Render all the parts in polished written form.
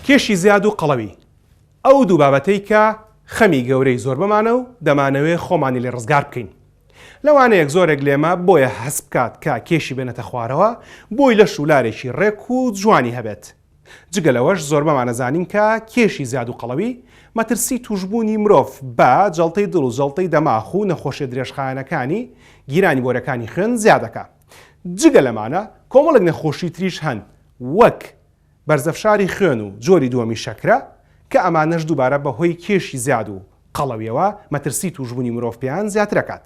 کێشی زیاد و قەڵەوی ئەو دوو بابەتەی کە خەمی گەورەی زۆربەمانە و دەمانەوێ خۆمانی لێ ڕزگار بکەین. لەوانەیەک زۆرێک لێمە بۆیە هەست بکات کە کێشی بێنێتە خوارەوە بۆی لەش و لارێکی ڕێک و جوانی هەبێت. جگە لەوەش زۆربەمان ئەزانین کە کێشی زیاد و قەڵەوی مەترسی تووشبوونی مرۆڤ بە جەڵتەی دڵ و جەڵتەی دەماخ و نەخۆشیە درێژخایەنەکانی گیرانی بۆرەکانی خوێن زیاد دەکا. جگە لەمانە کۆمەڵێک نەخۆشی تریش هەن وەک بەرزەفشاری خوێن و جۆری دووەمی شەکرە کە ئەمانەش دووبارە بە هۆی کێشی زیاد و قەڵەویەوە مەترسی تووشبوونی مرۆڤ پێیان زیاترەکات.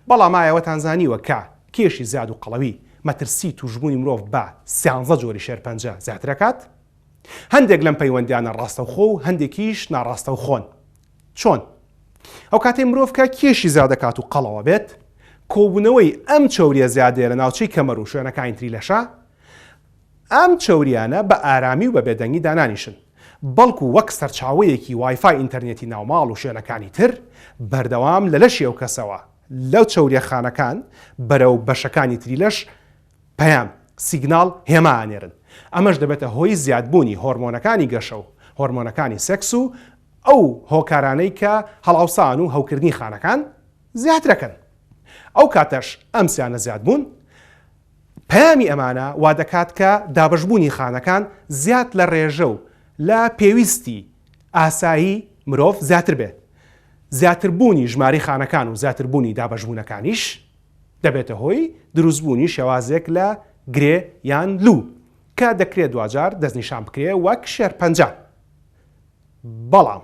بەڵام ئایا ئەوەتان زانیوە کە کێشی زیاد و قەڵەوی مەترسی تووشبوونی مرۆڤ بە سیانزە جۆری شێرپەنجە زیاترەکات؟ هەندێک لەم پەیوەندیانە ڕاستەوخۆ و هەندێکیش ناڕاستەوخۆن. چۆن؟ ئەوکاتەی مرۆڤ کە کێشی زیاد دەکات و قەڵەوە بێت، کۆبوونەوەی ئەم چەوریە زیادەیە لە ناوچەی کەمەر و شوێنەکانی تری لەشە، ئەم چەوریانە بە ئارامی و بە بێدەنگی دانانیشن، بەڵکو وەک سەرچاوەیەکی وایفای ئینتەرنێتی ناوماڵ و شوێنەکانی تر، بەردەوام لە لەشی ئەو کەسەوە، لە چەوریە خانەکان بەرەو بەشەکانی تری لەش پەیام، سیگناڵ، هێما ئەنێرن. ئەمەش دەبێتە هۆی زیادبوونی هۆرمۆنەکانی گەشە و هۆرمۆنەکانی سێکس و ئەو هۆکارانەی کە هەڵئاوسان و هەوکردنی خانەکان زیاترەکەن. ئەو کاتەش ئەم سیانە زیادبوون، پەیامی ئەمانە وادەکات کە دابەشبوونی خانەکان زیاد لە رێژە و لە پێویستی ئاسایی مرۆڤ زیاتر بێت. زیاتربوونی ژمارەی خانەکان و زیاتربوونی دابەشبوونەکانیش دەبێتە هۆی دروستبوونی شێوازێک لە گرێ یان لوو کە دەکرێت دواجار دەستنیشان بکرێ وەک شێرپەنجە. بەڵام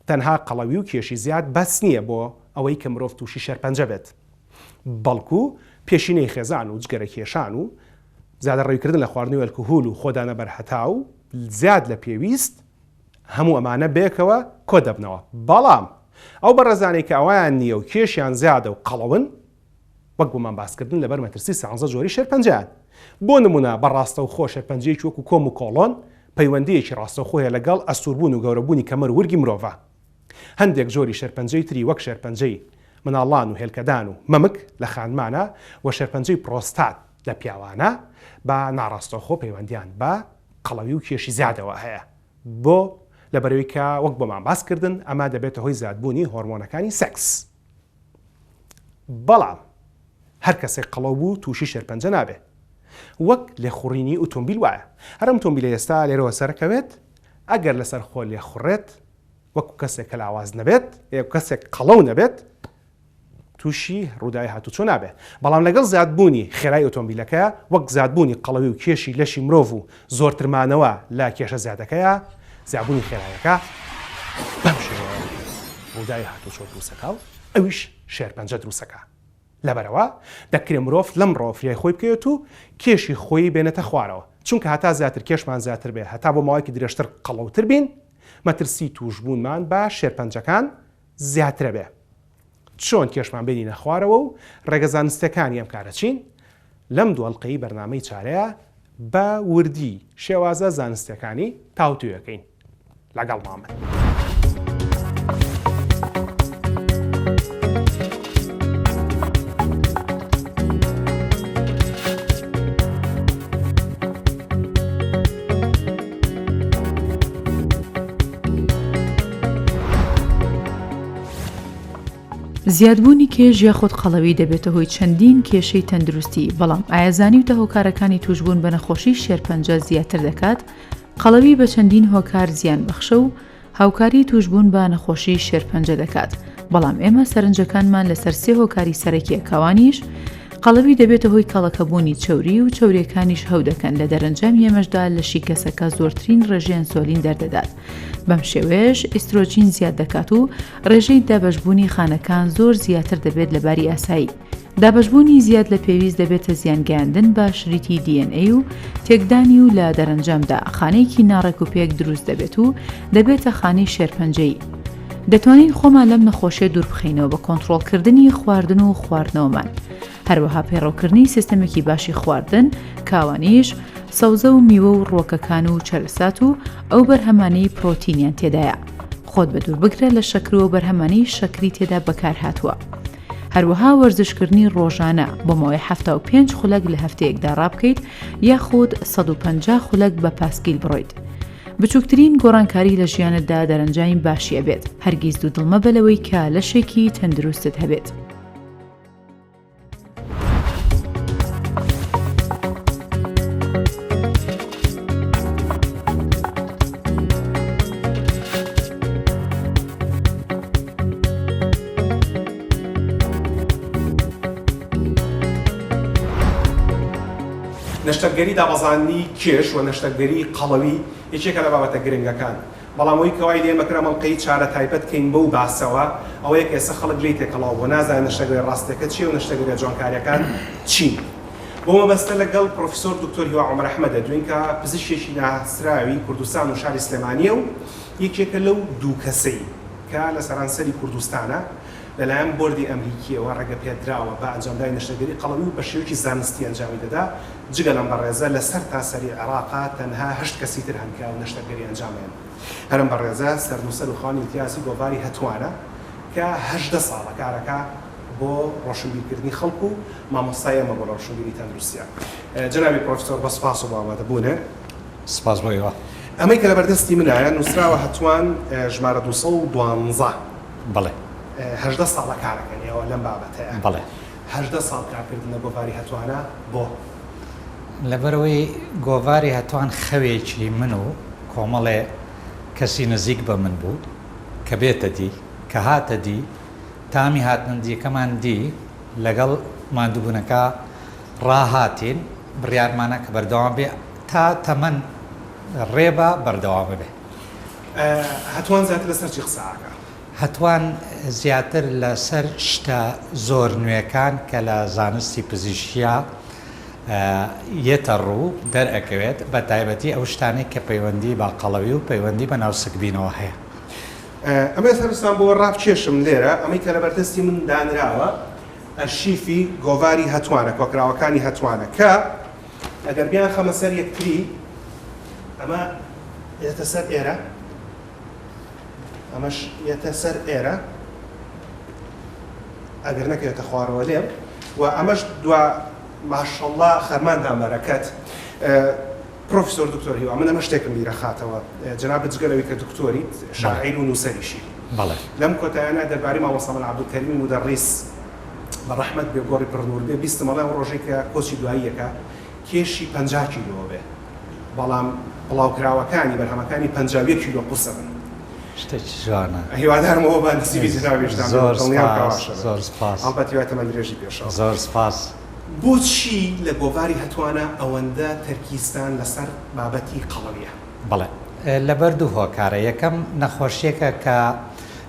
تەنها قەڵەوی و کێشی زیاد بەس نییە بۆ ئەوەی کە مرۆڤ تووشی شێرپەنجە بێت، بەڵکو پێشینەی خێزان و جگەرە کێشان و زیادەڕەویکردن لە خواردنەوەی ئەلکهول و خۆدانە بەر هەتاو زیاد لە پێویست هەموو ئەمانە بەیەکەوە کۆدەبنەوە. بەڵام ئەو بەڕێزانەی کە ئەوەیان نییە و کێشیان زیادە و قەڵەون وەک بۆمان باسکردن لەبەر مەترسی سیانزە جۆری شێرپەنجەیان. بۆ نمونە بە ڕاستەوخۆ شێرپەنجەیەکی وەکو کۆم و کۆڵۆن پەیوەندییەکی ڕاستەوخۆ هەیە لەگەڵ ئەستووربوون و گەورەبوونی کەمەر و ورگی مرۆڤ. هەندێک جۆری شێرپەنجەی تری وەک شێرپەنجەی مناڵان و هێلکەدان و مەمک لە خانمانە و شێرپەنجەی پرۆستات لە پیاوانە بە ناڕاستەوخۆ پەیوەندیان بە قەڵەوی و کێشی زیادەوە هەیە. بۆ؟ لەبەرئەوەی کە وەک بۆمان باسکردن ئەمە دەبێتە هۆی زیادبوونی هۆرمۆنەکانی سێکس. بەڵام هەر کەسێک قەڵەو بوو تووشی شێرپەنجە نابێ. وەک لێخوڕینی ئوتۆمبیل وایە. هەر ئەم ئوتۆمبیلەی ئێستا لێرەوە سەرەکەوێت، ئەگەر لەسەر خۆ لێخوڕێت، وەکو کەسێک کە لاواز نەبێت، کەسێک قەڵەو نەبێت، تووشی ڕووداوی هاتوچۆ نابێ. بەڵام لەگەڵ زیادبوونی خێرای ئۆتۆمبیلەکە، وەک زیادبوونی قەڵەوی و کێشی لەشی مرۆڤ و زۆرتر مانەوە لە کێشە زیادەکەیا، زیابوونی خێرایەکە بەم شێوەیە ڕووداوی هاتوچۆ دروستەکا و ئەویش شێرپەنجە دروستەکا. لەبەرئەوە دەکرێ مرۆڤ لەمڕۆوە فریای خۆی بکەوێت و کێشی خۆی بێنێتە خوارەوە. چونکە هەتا زیاتر کێشمان زیاتر بێ، هەتا بۆ ماوەیەکی درێژتر قەڵەوتر بین، مەترسی تووشبوونمان بە شێرپەنجەکان زیاترە بێ. چۆن کێشمان بێنینە خوارەوە و ڕێگە زانستیەکانی ئەم کارە چین؟ لەم دوو ئەڵقەی بەرنامەی چارەیە بە وردی شێوازە زانستیەکانی تاوتوێ ئەکەین. لەگەڵمان بن. زیادبوونی کێش یاخود قەڵەوی دەبێتە هۆی چەندین کێشەی تەندروستی، بەڵام ئایا زانیوتە هۆکارەکانی تووشبوون بە نەخۆشی شێرپەنجە زیاتر دەکات؟ قەڵەوی بە چەندین هۆکار زیان بەخشە و هاوکاری تووشبوون بە نەخۆشی شێرپەنجە دەکات، بەڵام ئێمە سەرنجەکانمان لەسەر سێ هۆکاری سەرەکیە کەوانیش، قەڵەوی دەبێتە هۆی کەڵەکەبوونی چەوری و چەوریەکانیش هەو دەکەن لە دەرەنجامی ئەمەشدا لەشی کەسەکە زۆرترین ڕێژەی ئەنسۆلین دەردەدات بەم شێوەیەش ئیسترۆجین زیاد دەکات و ڕێژەی دابەشبوونی خانەکان زۆر زیاتر دەبێت لە باری ئاسایی. دابەشبوونی زیاد لە پێویست دەبێتە زیانگەیاندن بە شریتی DNA و تێکدانی و لە دەرەنجامدا خانەیەکی ناڕێکوپێک دروست دەبێت و دەبێتە خانەی شێرپەنجەیی. دەتوانین خۆمان لەم نەخۆشیە دووربخەینەوە بە کۆنتڕۆڵکردنی خواردن و خواردنەوەمان، هەروەها پەیڕەوکردنی سیستەمێکی باشی خواردن کاوانیش سەوزە و میوە و ڕووەکەکان و چەرەسات و ئەو بەرهەمانەی پرۆتینیان تێدایە. خۆت بەدووربگرە لە شەکر و ئەو بەرهەمانەی شەکری تێدا بەکارهاتووە. هەروەها وەرزشکردنی ڕۆژانە بۆ ماوەی 75 خولەک لە هەفتەیەکدا ڕابکەیت یاخود 150 خولەک بە پاسکیل بڕۆیت. بچووکترین گۆڕانکاری لە ژیانتدا دەرەنجامی باشی ئەبێت، هەرگیز دوودڵ مەبە لەوەی کە لەشێکی تەندروستت هەبێت. نەشتەرگەری دابەزاندنی کێش و نەشتەرگەری قەڵەوی یەکێکە لە بابەتە گرنگەکان، بەڵام ئەوەی کە وای لێ مەکرا مەڵقەی چارە تایبەت کەین بەو باسەوە ئەوەیە کە ئێستا خەڵک لێی تێکەڵاو بووە نازانێت نەشتەرگەریە ڕاستیەکە چیە و نەشتەرگەریە جوانکاریەکان چین. بۆ مەبەستە لەگەڵ پرۆفیسۆر دکتۆر هیوا عومەر ئەحمەد دەدوێین کە پزیشکێکی ناسراوی کوردستان و شاری سلێمانیە و یەکێکە لەو دوو کەسەی کە لە سەرانسەری کوردستانە لەلایەن بۆردی ئەمریکییەوە ڕێگەپێدراوە بە ئەنجامدانی نەشتەرگەری قەڵەوی و بەشێوەیەکی زانستی ئەنجامی دەدا، جگە لەم بەڕێزە لە سەرتاسەری عێراقا تەنها هەشت کەسی تر هەن کە ئەو نەشتەرگەری ئەنجام ئەیەن. هەر ئەم بەڕێزە سەرنووسەر و خاوەنی ئیمتیازی گۆڤاری هەتوانە کە 18 ساڵە کارەکا بۆ ڕۆشنبیرکردنی خەڵک و مامۆستای ئێمە بۆ لە ڕۆشنبیری تەندروستیا. جەنابی پرۆفیسۆر بە سوپاسەوە بۆ ئامادەبوونێ. سپاس بۆ ئێوە. ئەمەی کە لەبەردەستی منایە نووسراوە هەتوان ژمارە 212. بەڵێ. 18 ساڵە کارەکەن ئێوە لەم بابەتەیە. بەڵێ. 18 ساڵ کارکردن لە گۆڤاری هەتوانە بۆ؟ لەبەرئەوەی گۆڤاری هەتوان خەوێکی من و کۆمەڵێ کەسی نزیک بە من بوو کە بێتە دی، کە هاتە دی تامی هاتنەدییەکەمان دی، لەگەڵ ماندووبوونەکە ڕاهاتین، بڕیارمانا کە بەردەوام بێ تا تەمەن ڕێ با بەردەوام بێ. هەتوان زیاتر لەسەر چی قسە ئەکا؟ هەتوان زیاتر لەسەر شتە زۆر نوێکان کە لە زانستی پزیشکیا یەتە ڕوو دەرئەکەوێت، بە تایبەتی ئەو شتانەی کە پەیوەندی بە قەڵەوی و پەیوەندی بە ناوسکبینەوە هەیە. ئەمەی سەرستان بۆ ڕابکێشم لێرە، ئەمەی کە لەبەردەستی من دانراوە ئەرشیفی گۆڤاری هەتوانە، کۆکراوەکانی هەتوانە کە ئەگەر بیانخەمە سەر یەکتری ئەمە یەتە سەر ئێرە ئەمەش یەتە سەر ئێرە ئەگەر نەکەوێتە خوارەوە لێم و ئەمەش دوا ماشەڵڵا خەرمانتان بەرەکەت پرۆفیسۆر دکتۆر هیوا من ئەمە شتێکم بیرەخاتەوە جەنابت جگە لەوەی کە دکتۆریت شاعیر و نووسەریشی بەڵێ لەم کۆتایانە دەربارەی مامۆستا مەلا عەبدولکەریمی مودەڕیس بە ڕەحمەت بێ گۆڕی پڕ نوور بێ بیستم ئەڵێ ئەو ڕۆژەی کە کۆچی دواییەکە کێشی 50 کیلۆ بێ بەڵام بڵاوکراوەکانی بەرهەمەکانی 51 کیلۆ قورسە بن شتێکی جوانە هیوادارم ئەوە بە نسیبی جنابیشتان زۆر سپاس زۆر سپاس هەڵبەت هیوای تەمەن درێژی پێشەوە زۆر سپاس بۆچی لە گۆڤاری هەتوانە ئەوەندە تەرکیزتان لەسەر بابەتی قەڵەویە؟ بەڵێ لەبەر دوو هۆکارە، یەکەم نەخۆشیەکە کە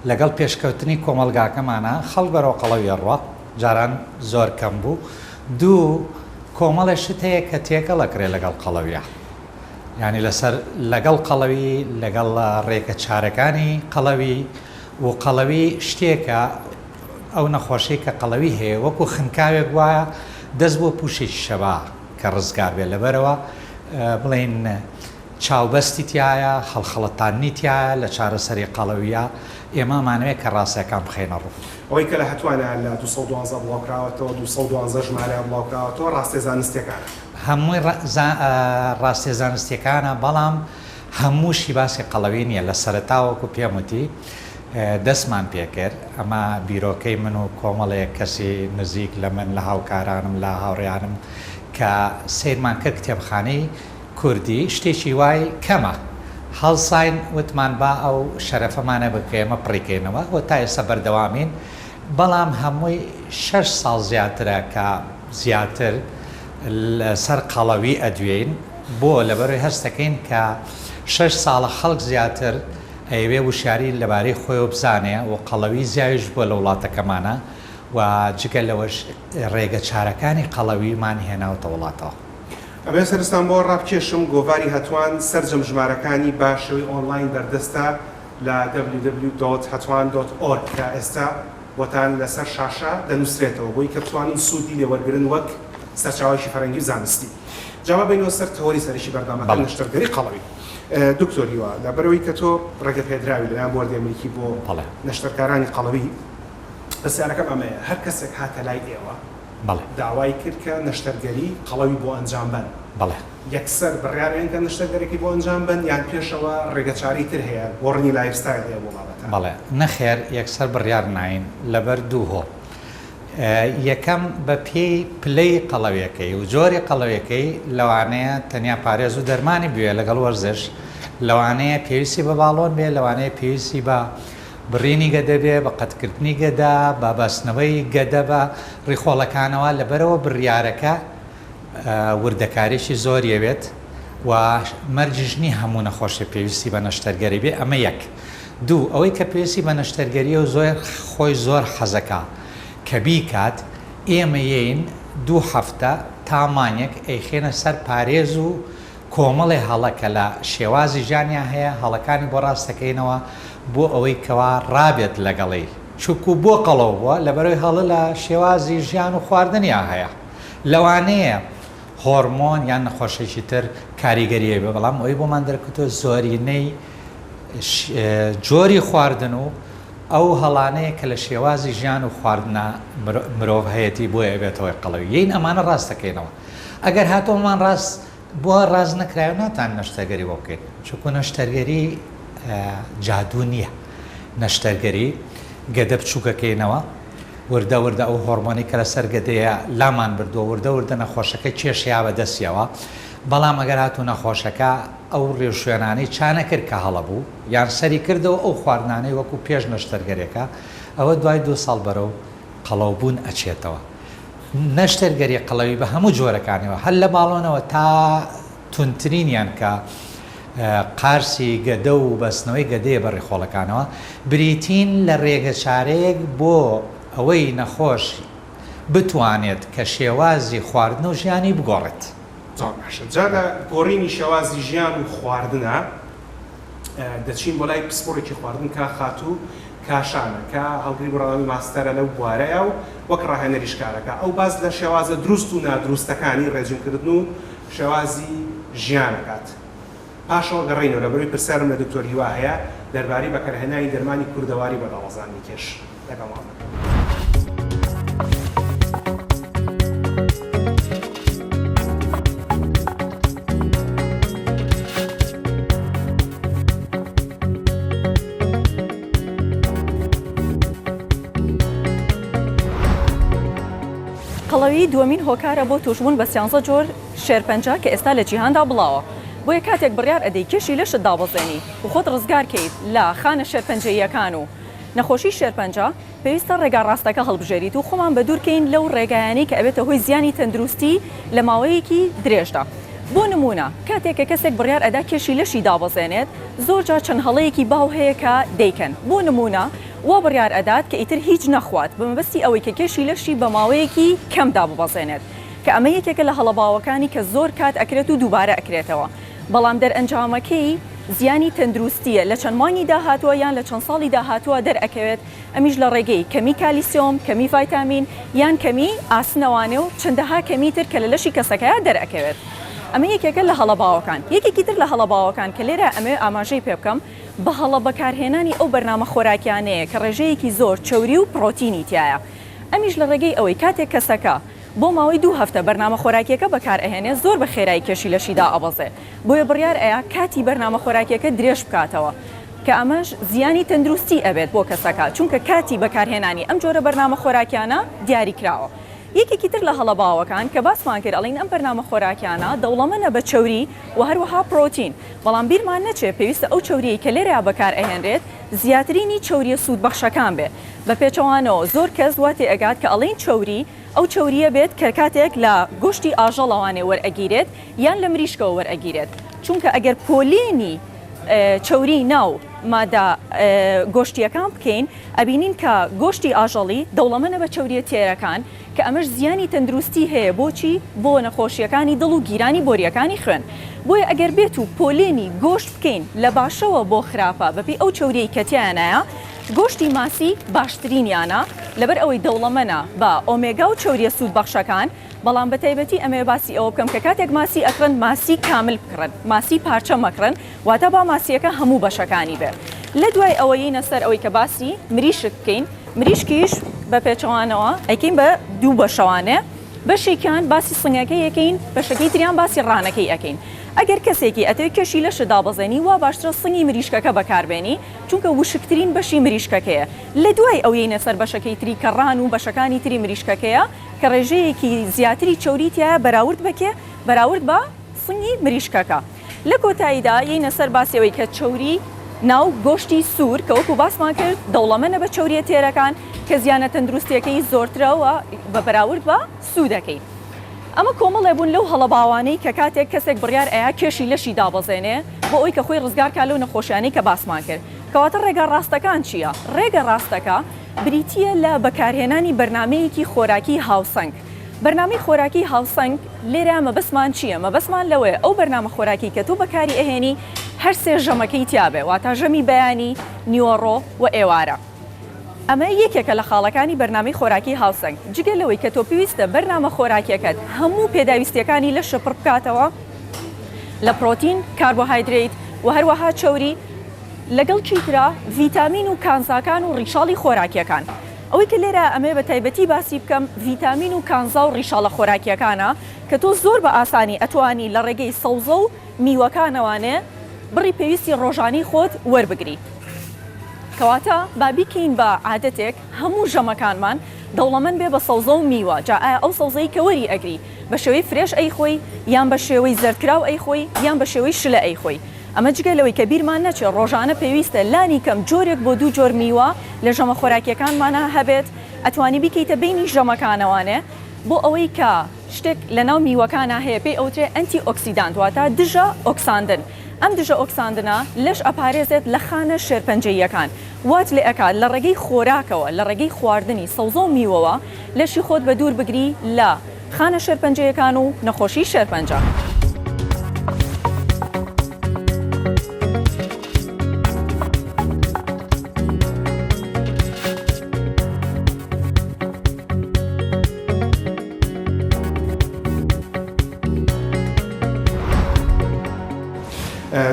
لەگەڵ پێشکەوتنی کۆمەڵگاکەمانا خەڵک بەرەو قەڵەوی ئەڕوا، جاران زۆر کەم بوو، دوو کۆمەڵێ شت هەیە کە تێکەڵ ئەکرێ لەگەڵ قەڵەویا یانی لەسەر لەگەڵ قەڵەوی لەگەڵ ڕێگە چارەکانی قەڵەوی و قەڵەوی شتێکە ئەو نەخۆشەی کە قەڵەوی هەیە وەکو خنکاوێک وایە دەست بۆ پوشێکی شەبا کە ڕزگار بێت لەبەرئەوە بڵێین چاوبەستی تیایە هەڵخەڵەتاندنی تیایە لە چارەسەری قەڵەویە ئێمە ئەمانەوێت کە ڕاستیەکان بخەینە ڕوو. ئەوەی کە لە هەتوانە لە 212 بڵاوکراوەتەوە 212 ژمارەیان بڵاوکراوەتەوە ڕاستیە زانستیەکانە. هەمووی ڕاستیە زانستیەکانە بەڵام هەمووشی باسی قەڵەوی نیە لە سەرەتا وەکو پێم وتی دەستمان پێکرد، ئەمە بیرۆکەی من و کۆمەڵێک کەسی نزیک لە من، لە هاوکارانم، لە هاوڕێیانم کە سەیرمان کرد کتێبخانەی کوردی شتێکی وای کەمە، هەڵساین وتمان با ئەو شەرەفەمان هەبێت کە ئێمە پڕی کەینەوە و تا ئێستا بەردەوامین، بەڵام هەمووی شەش ساڵ زیاترە کە زیاتر لەسەر قەڵەوی ئەدوێین، بۆ؟ لەبەرئەوەی هەست دەکەین کە شەش ساڵە خەڵک زیاتر ئەیەوێ وشیاری لەبارەی خۆیەوە بزانێ و قەڵەوی زیاویش بووە لە وڵاتەکەمانا و جگە لەوەش ڕێگە چارەکانی قەڵەویمان هێناوتە وڵاتەوە. ئەمەوێ سەرنجتان بۆ ڕابکێشم گۆڤاری هەتوان سەرجەم ژمارەکانی بە شێوەی ئۆنڵاین بەردەستە لە www.hatuan.org کە ئێستا بۆتان لەسەر شاشە دەنووسرێتەوە بۆی کە بتوانن سوودی لێ وەرگرن وەک سەرچاوەیەکی فەرەنگی و زانستی. جا با بێینەوە سەر تەوەری سەرەکی بەرنامەکە نەشتەرگەری قەڵەوی. دکتۆر هیوا، لەبەرئەوەی کە تۆ ڕێگەپێدراوی لەلایەن بۆردی ئەمریکی بۆ نەشتەرکارانی قەڵەوی، پرسیارەکەم ئەمەیە، هەر کەسێک هاتە لای ئێوە بەڵێ. داوای کرد کە نەشتەرگەری قەڵەوی بۆ ئەنجام بەن. بەڵێ. یەکسەر بڕیار ئەیەن کە نەشتەرگەرێکی بۆ ئەنجام بەن یان پێشەوە ڕێگەچارەی تر هەیە، گۆڕینی lifestyle هەیە بۆ بابەتە؟ بەڵێ. نەخێر یەکسەر بڕیار ناین لەبەر دوو هۆ. یەکەم بە پێی پلەی قەڵەویەکەی و جۆری قەڵەویەکەی لەوانەیە تەنیا پارێز و دەرمانی بوێ لەگەڵ وەرزش، لەوانەیە پێویستی بە باڵۆن بێ، لەوانەیە پێویستی بە بڕینی گەدە بێ، بە قەتکردنی گەدە، بە بەستنەوەی گەدە بە ڕیخۆڵەکانەوە، لەبەرئەوە بڕیارەکە وردەکاریی زۆری ئەوێت و مەرجیش نییە هەموو نەخۆشێ پێویستی بە نەشتەرگەری بێ، ئەمە یەک. دوو، ئەوەی کە پێویستی بە نەشتەرگەرییە و زۆر خۆی زۆر حەزەکا کە بیکات، ئێمە یەین دوو هەفتە تا مانگێک ئەیخەینە سەر پارێز و کۆمەڵێ هەڵە کە لە شێوازی ژیانیا هەیە هەڵەکانی بۆ ڕاست دەکەینەوە بۆ ئەوەی کەوا ڕابێت لەگەڵی چونکو بۆ قەڵەو بووە لەبەرئەوەی هەڵە لە شێوازی ژیان و خواردنیا هەیە لەوانەیە هۆرمۆن یان نەخۆشێکی تر کاریگەری هەبێ بەڵام ئەوەی بۆمان دەرکەوتووە زۆرینەی جۆری خواردن و ئەو هەڵانەیە کە لە شێوازی ژیان و خواردنا مرۆڤ هەیەتی بۆیە ئەبێتە هۆی قەڵەوی یین ئەمانە ڕاست دەکەینەوە ئەگەر هاتوو ئەمان ڕاست بۆ ڕاست نەکرایەوە ناتوانین نەشتەرگەری بۆ بکەین چونکو نەشتەرگەری جادوو نییە نەشتەرگەری گەدە بچووکەکەینەوە وردە وردە ئەو هۆرمۆنەی کە لەسەر گەدەیە لامان بردووە وردە وردە نەخۆشەکە کێشیا بە دەستیەوە بەڵام ئەگەر هاتوو نەخۆشەکە ئەو ڕێوشوێنانەی چانەکرد کە هەڵە بوو یان سەری کردەوە ئەو خواردنانەی وەکو پێش نەشتەرگەرێکە ئەوە دوای دوو ساڵ بەرەو قەڵەوبوون ئەچێتەوە. نەشتەرگەری قەڵەوی بە هەموو جۆرەکانیەوە هەر لە باڵۆنەوە تا توندترینیان کە قارسی گەدە و بەستنەوەی گەدەیە بە ڕیخۆڵەکانەوە بریتین لە ڕێگەچارەیەک بۆ ئەوەی نەخۆش بتوانێت کە شێوازی خواردن و ژیانی بگۆڕێت. زۆر باشە جا لە گۆڕینی شێوازی ژیان و خواردنا دەچین بۆ لای پسپۆڕێکی خواردن کە خاتوو کاشانە کە هەڵگری بڕوانامەی ماستەرە لەو بوارەیا و وەک ڕاهێنەریش کارەکا. ئەو باس لە شێوازە دروست و نادروستەکانی ڕێجیمکردن و شێوازی ژیان ئەکات. پاشەوە گەڕێینەوە لەبەرئەوەی پرسیارم لە دکتۆر هیوا هەیە دەربارەی بەکارهێنانی دەرمانی کوردەواری بۆ دابەزاندنی کێش. لەگەڵمان بن. قەڵەوی دووەمین هۆکارە بۆ تووشبوون بە سیانزە جۆر شێرپەنجە کە ئێستا لە جیهاندا بڵاوە. بۆیە کاتێک بڕیار ئەدەی کێشی لەشت دابەزێنی و خۆت ڕزگار کەیت لە خانە شێرپەنجەییەکان و نەخۆشی شێرپەنجە، پێویستە ڕێگا ڕاستەکە هەڵبژێریت و خۆمان بەدوور کەین لەو ڕێگایانەی کە ئەبێتە هۆی زیانی تەندروستی لە ماوەیەکی درێژدا. بۆ نموونە کاتێک کە کەسێک بڕیار ئەدا کێشی لەشی دابەزێنێت، زۆر جار چەند هەڵەیەکی باو هەیە کە دەیکەن. بۆ نموونە وا بڕیار ئەدات کە ئیتر هیچ نەخوات بە مەبەستی ئەوەی کە کێشی لەشی بە ماوەیەکی کەم داببەزێنێت کە ئەمە یەکێکە لە هەڵە باوەکانی کە زۆر کات ئەکرێت و دووبارە ئەکرێتەوە بەڵام دەرئەنجامەکەی زیانی تەندروستییە لە چەند مانگی داهاتووە یان لە چەند ساڵی داهاتووە دەرئەکەوێت ئەمیش لە ڕێگەی کەمی کالیسیۆم، کەمی ڤایتامین یان کەمی ئاسنەوانێ و چەندەها کەمی تر کە لە لەشی کەسەکەیا دەرئەکەوێت. ئەمە یەکێکە لە هەڵە باوەکان. یەکێکی تر لە هەڵە باوەکان کە لێرە ئەمەوێ ئاماژەی پێ بکەم بە هەڵە بەکارهێنانی ئەو بەرنامە خۆراکیانەیە کە ڕێژەیەکی زۆر چەوری و پڕۆتینی تیایە. ئەمیش لە ڕێگەی ئەوەی کاتێک کەسەکە بۆ ماوەی دوو هەفتە بەرنامە خۆراکیەکە بەکار ئەهێنێ زۆر بە خێرایی کێشی لەشی دائەبەزێ بۆیە بڕیار ئەیا کاتی بەرنامە خۆراکیەکە درێژ بکاتەوە کە ئەمەش زیانی تەندروستی ئەبێت بۆ کەسەکە چونکە کاتی بەکارهێنانی ئەم جۆرە بەرنامە خۆراکیانە دیاری کراوە. یەکێکی تر لە هەڵە باوەکان کە باسمان کرد ئەڵێین ئەم بەرنامە خۆراکیانە دەوڵەمەنە بە چەوری و هەروەها پرۆتین بەڵام بیرمان نەچێ پێویستە ئەو چەوریەی کە لێرەیا بەکار ئەهێنرێت زیاترینی چەوریە سوودبەخشەکان بێ بە پێچەوانەوە زۆر کەس وا تێئەگات کە ئەڵێین چەوری ئەو چەوریە بێت کە کاتێک لە گۆشتی ئاژەڵەوانێ وەرئەگیرێت یان لە مریشکەوە وەرئەگیرێت چونکە ئەگەر پۆلێنی چەوری ناو مادە گۆشتیەکان بکەین ئەبینین کە گۆشتی ئاژەڵی دەوڵەمەنە بە چەوریە تێرەکان کە ئەمەش زیانی تەندروستی هەیە بۆچی بۆ نەخۆشیەکانی دڵ و گیرانی بۆریەکانی خوێن بۆیە ئەگەر بێت و پۆلێنی گۆشت بکەین لە باشەوە بۆ خراپە بەپێی ئەو چەوریەی کە تیایانایە گۆشتی ماسی باشترینیانە لەبەر ئەوەی دەوڵەمەنە بە ئۆمێگا و چەوریە سوودبەخشەکان بەڵام بە تایبەتی ئەمەوێ باسی ئەوە بکەم کە کاتێک ماسی ئەکڕن ماسی کامل بکڕن ماسی پارچە مەکڕن واتە با ماسیەکە هەموو بەشەکانی بێ لە دوای ئەوە یەینە سەر ئەوەی کە باسی مریشک بکەین مریشکیش. بە پێچەوانەوە ئەیکەین بە دوو بەشەوانێ بەشێکیان باسی سنگەکەی ئەکەین بەشەکەی تریان باسی ڕانەکەی ئەکەین ئەگەر کەسێکی ئەتەوێ کێشی لەشت دابەزێنی وا باشترە سنگی مریشکەکە بەکاربێنی چونکە وشکترین بەشی مریشکەکەیە لە دوای ئەو یەینە سەر بەشەکەی تری کە ڕان و بەشەکانی تری مریشکەکەیە کە ڕێژەیەکی زیاتری چەوری تیایە بەراورد بە کێ؟ بەراورد بە سنگی مریشکەکە. لە کۆتاییدا یەینە سەر باسی ئەوەی کە چەوری ناو گۆشتی سوور کە وەکو باسمان کرد دەوڵەمەنە بە چەورییە تێرەکان کە زیانە تەندروستییەکەی زۆرترە و بە بەراورد بە سوودەکەی. ئەمە کۆمەڵێ بوون لەو هەڵە باوانەی کە کاتێک کەسێک بڕیار ئەیا کێشی لەشی دابەزێنێ بۆ ئەوەی کە خۆی ڕزگار کا لەو نەخۆشیانەی کە باسمان کرد. کەواتە ڕێگا ڕاستەکان چییە؟ ڕێگە ڕاستەکە بریتییە لە بەکارهێنانی بەرنامەیەکی خۆراکی هاوسەنگ. بەرنامەی خۆراکی هاوسەنگ، لێرە مەبەستمان چییە؟ مەبەستمان لەوەیە ئەو بەرنامە خۆراکی کە تۆ بەکاری ئەهێنی هەر سێ ژەمەکەی تیابێ، واتا ژەمی بەیانی، نیوەڕۆ و ئێوارە. ئەمە یەکێکە لە خاڵەکانی بەرنامەی خۆراکی هاوسەنگ. جگە لەوەی کە تۆ پێویستە بەرنامە خۆراکیەکەت هەموو پێداویستیەکانی لەشت پڕ بکاتەوە لە پرۆتین، کاربۆهایدرەیت و هەروەها چەوری، لەگەڵ چیترا ڤیتامین و کانزاکان و ڕیشاڵی خۆراکیەکان. ئەوەی کە لێرە ئەمەوێ بە تایبەتی باسی بکەم ڤیتامین و کانزا و ڕیشاڵە خۆراکیەکانە کە تۆ زۆر بە ئاسانی ئەتوانی لە ڕێگەی سەوزە و میوەکانەوانێ بڕی پێویستی ڕۆژانەی خۆت وەربگری. کەواتە با بیکەین بە عادەتێک هەموو ژەمەکانمان دەوڵەمەند بێ بە سەوزە و میوە، جا ئایا ئەو سەوزەی کە وەری ئەگری بە شێوەی fresh ئەیخۆی یان بە شێوەی زەردکراو ئەیخۆی یان بە شێوەی شلە ئەیخۆی. ئەمە جگە لەوەی کە بیرمان نەچێت ڕۆژانە پێویستە لانی کەم جۆرێک بۆ دوو جۆر میوە لە ژەمە خۆراکیەکانمانا هەبێت، ئەتوانی بیکەیتە بەینی ژەمەکانەوانێ بۆ ئەوەی کە شتێک لەناو میوەکانا هەیە پێی ئەوترێ antioxidant واتە دژە ئۆکساندن، ئەم دژە ئۆکساندنە لەش ئەپارێزێت لە خانە شێرپەنجەییەکان وات لێ ئەکات لە ڕێگەی خۆراکەوە لە ڕێگەی خواردنی سەوزە و میوەوە لەشی خۆت بە دوور بگری لە خانە شێرپەنجەیەکان و نەخۆشی شێرپەنجە.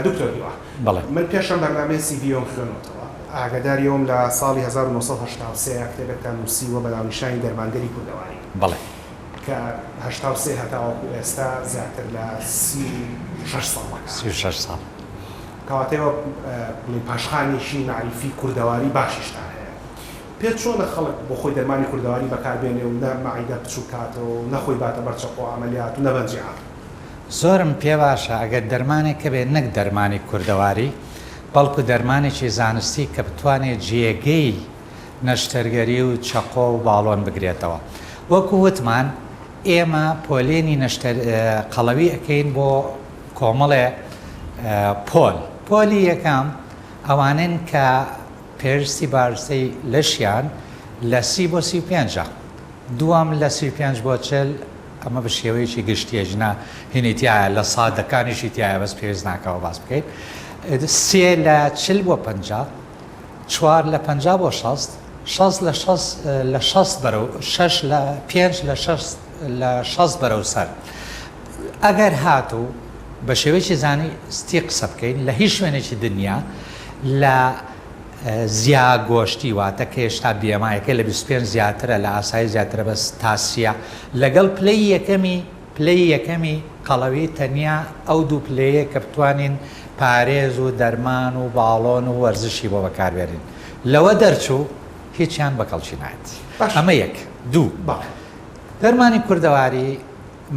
دکتۆر هیوا بەڵێ. من پێش ئەم بەرنامەیە سی ڤی ئۆم خوێنۆتەوە ئاگاداری ئەوم لە ساڵی 1983 کتێبێکتان نووسیوە بە ناونیشانی دەرمانگەلی کوردەواری. بەڵێ. کە 83 هەتاوەکو ئێستا زیاتر لە 36 ساڵەکە. 36 ساڵ. کەواتە ئێوە بڵێین پاشخانێکی مەعریفی کوردەواری باشیشتان هەیە. پێت چۆنە خەڵک بۆ خۆی دەرمانی کوردەواری بەکار بێنێ و نە مەعیدە بچووک کاتەوە و نە خۆی باتە بەر چەقۆ عەمەلیات و نە بەنجی عام؟ زۆرم پێ باشە ئەگەر دەرمانێک هەبێ نەک دەرمانی کوردەواری بەڵکو دەرمانێکی زانستی کە بتوانێ جێگەی نەشتەرگەری و چەقۆ و باڵۆن بگرێتەوە. وەکو وتمان ئێمە پۆلێنی نەشتەر قەڵەوی ئەکەین بۆ کۆمەڵێ پۆل. پۆلی یەکەم ئەوانەن کە پێرسی بارستەی لەشیان لە سی بۆ 35 ە. دووەم لە 35 بۆ 40 ئەمە بە شێوەیەکی گشتیە ژنە هینی تایە لە سادەکانیشی تایە بەس پێویست ناکەوە باس بکەیت سێ لە چل بۆ 50 چوار لە 50 بۆ 60 شەست لە شەست لە شەست بەرەو شەش لە پێنج لە شەست لە شەست بەرەو سەر ئەگەر هاتوو بە شێوەیەکی زانستی قسە بکەین لە هیچ شوێنێکی دنیا لە زیا گۆشتی واتە کە هێشتا بێمایەکە لە 25 زیاترە لە ئاسایی زیاترە بەس تاسیە لەگەڵ پلەی یەکەمی پلەی یەکەمی قەڵەوی تەنیا ئەو دوو پلەیە کە بتوانین پارێز و دەرمان و باڵۆن و وەرزشی بۆ بەکاربێنین لەوە دەرچوو هیچیان بە کەڵکی نایەت ئەمە یەک دوو دەرمانی کوردەواری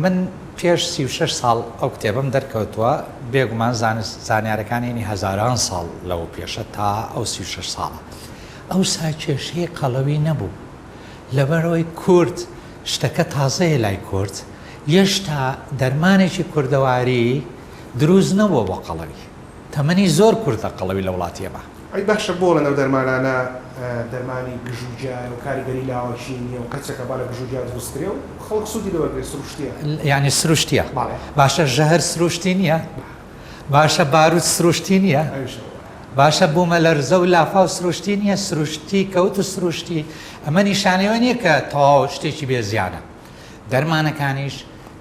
من پێش 36 ساڵ ئەو کتێبەم دەرکەوتووە بێگومان زانست زانیارەکانی هینی هەزاران ساڵ لەوە پێشە تا ئەو 36 ساڵە ئەوسا کێشەی قەڵەوی نەبوو لەبەرئەوەی کورد شتەکە تازەیە لای کورد یەشتا دەرمانێکی کوردەواری دروست نەبووە بۆ قەڵەوی تەمەنی زۆر کورتە قەڵەوی لە وڵاتی ئێمە. ئەی باشە بۆ لەناو دەرمانانە دەرمانی گژوگیایە و کاریگەری لاوەکی نیە و قەیچەکە با لە گژوگیا دروست کرێ و خەڵک سوودی لێ وەرگرێ سروشتیە؟ یانی سروشتیە؟ بەڵێ. باشە ژەهر سروشتی نیە؟ باشە باروت سروشتی نیە؟ ئەویش ئەوە. باشە بوومەلەرزە و لافاو سروشتی نیە؟ سروشتی کەوت و سروشتی ئەمە نیشانەی ئەوە نیە کە تەواو شتێکی بێ زیانە. دەرمانەکانیش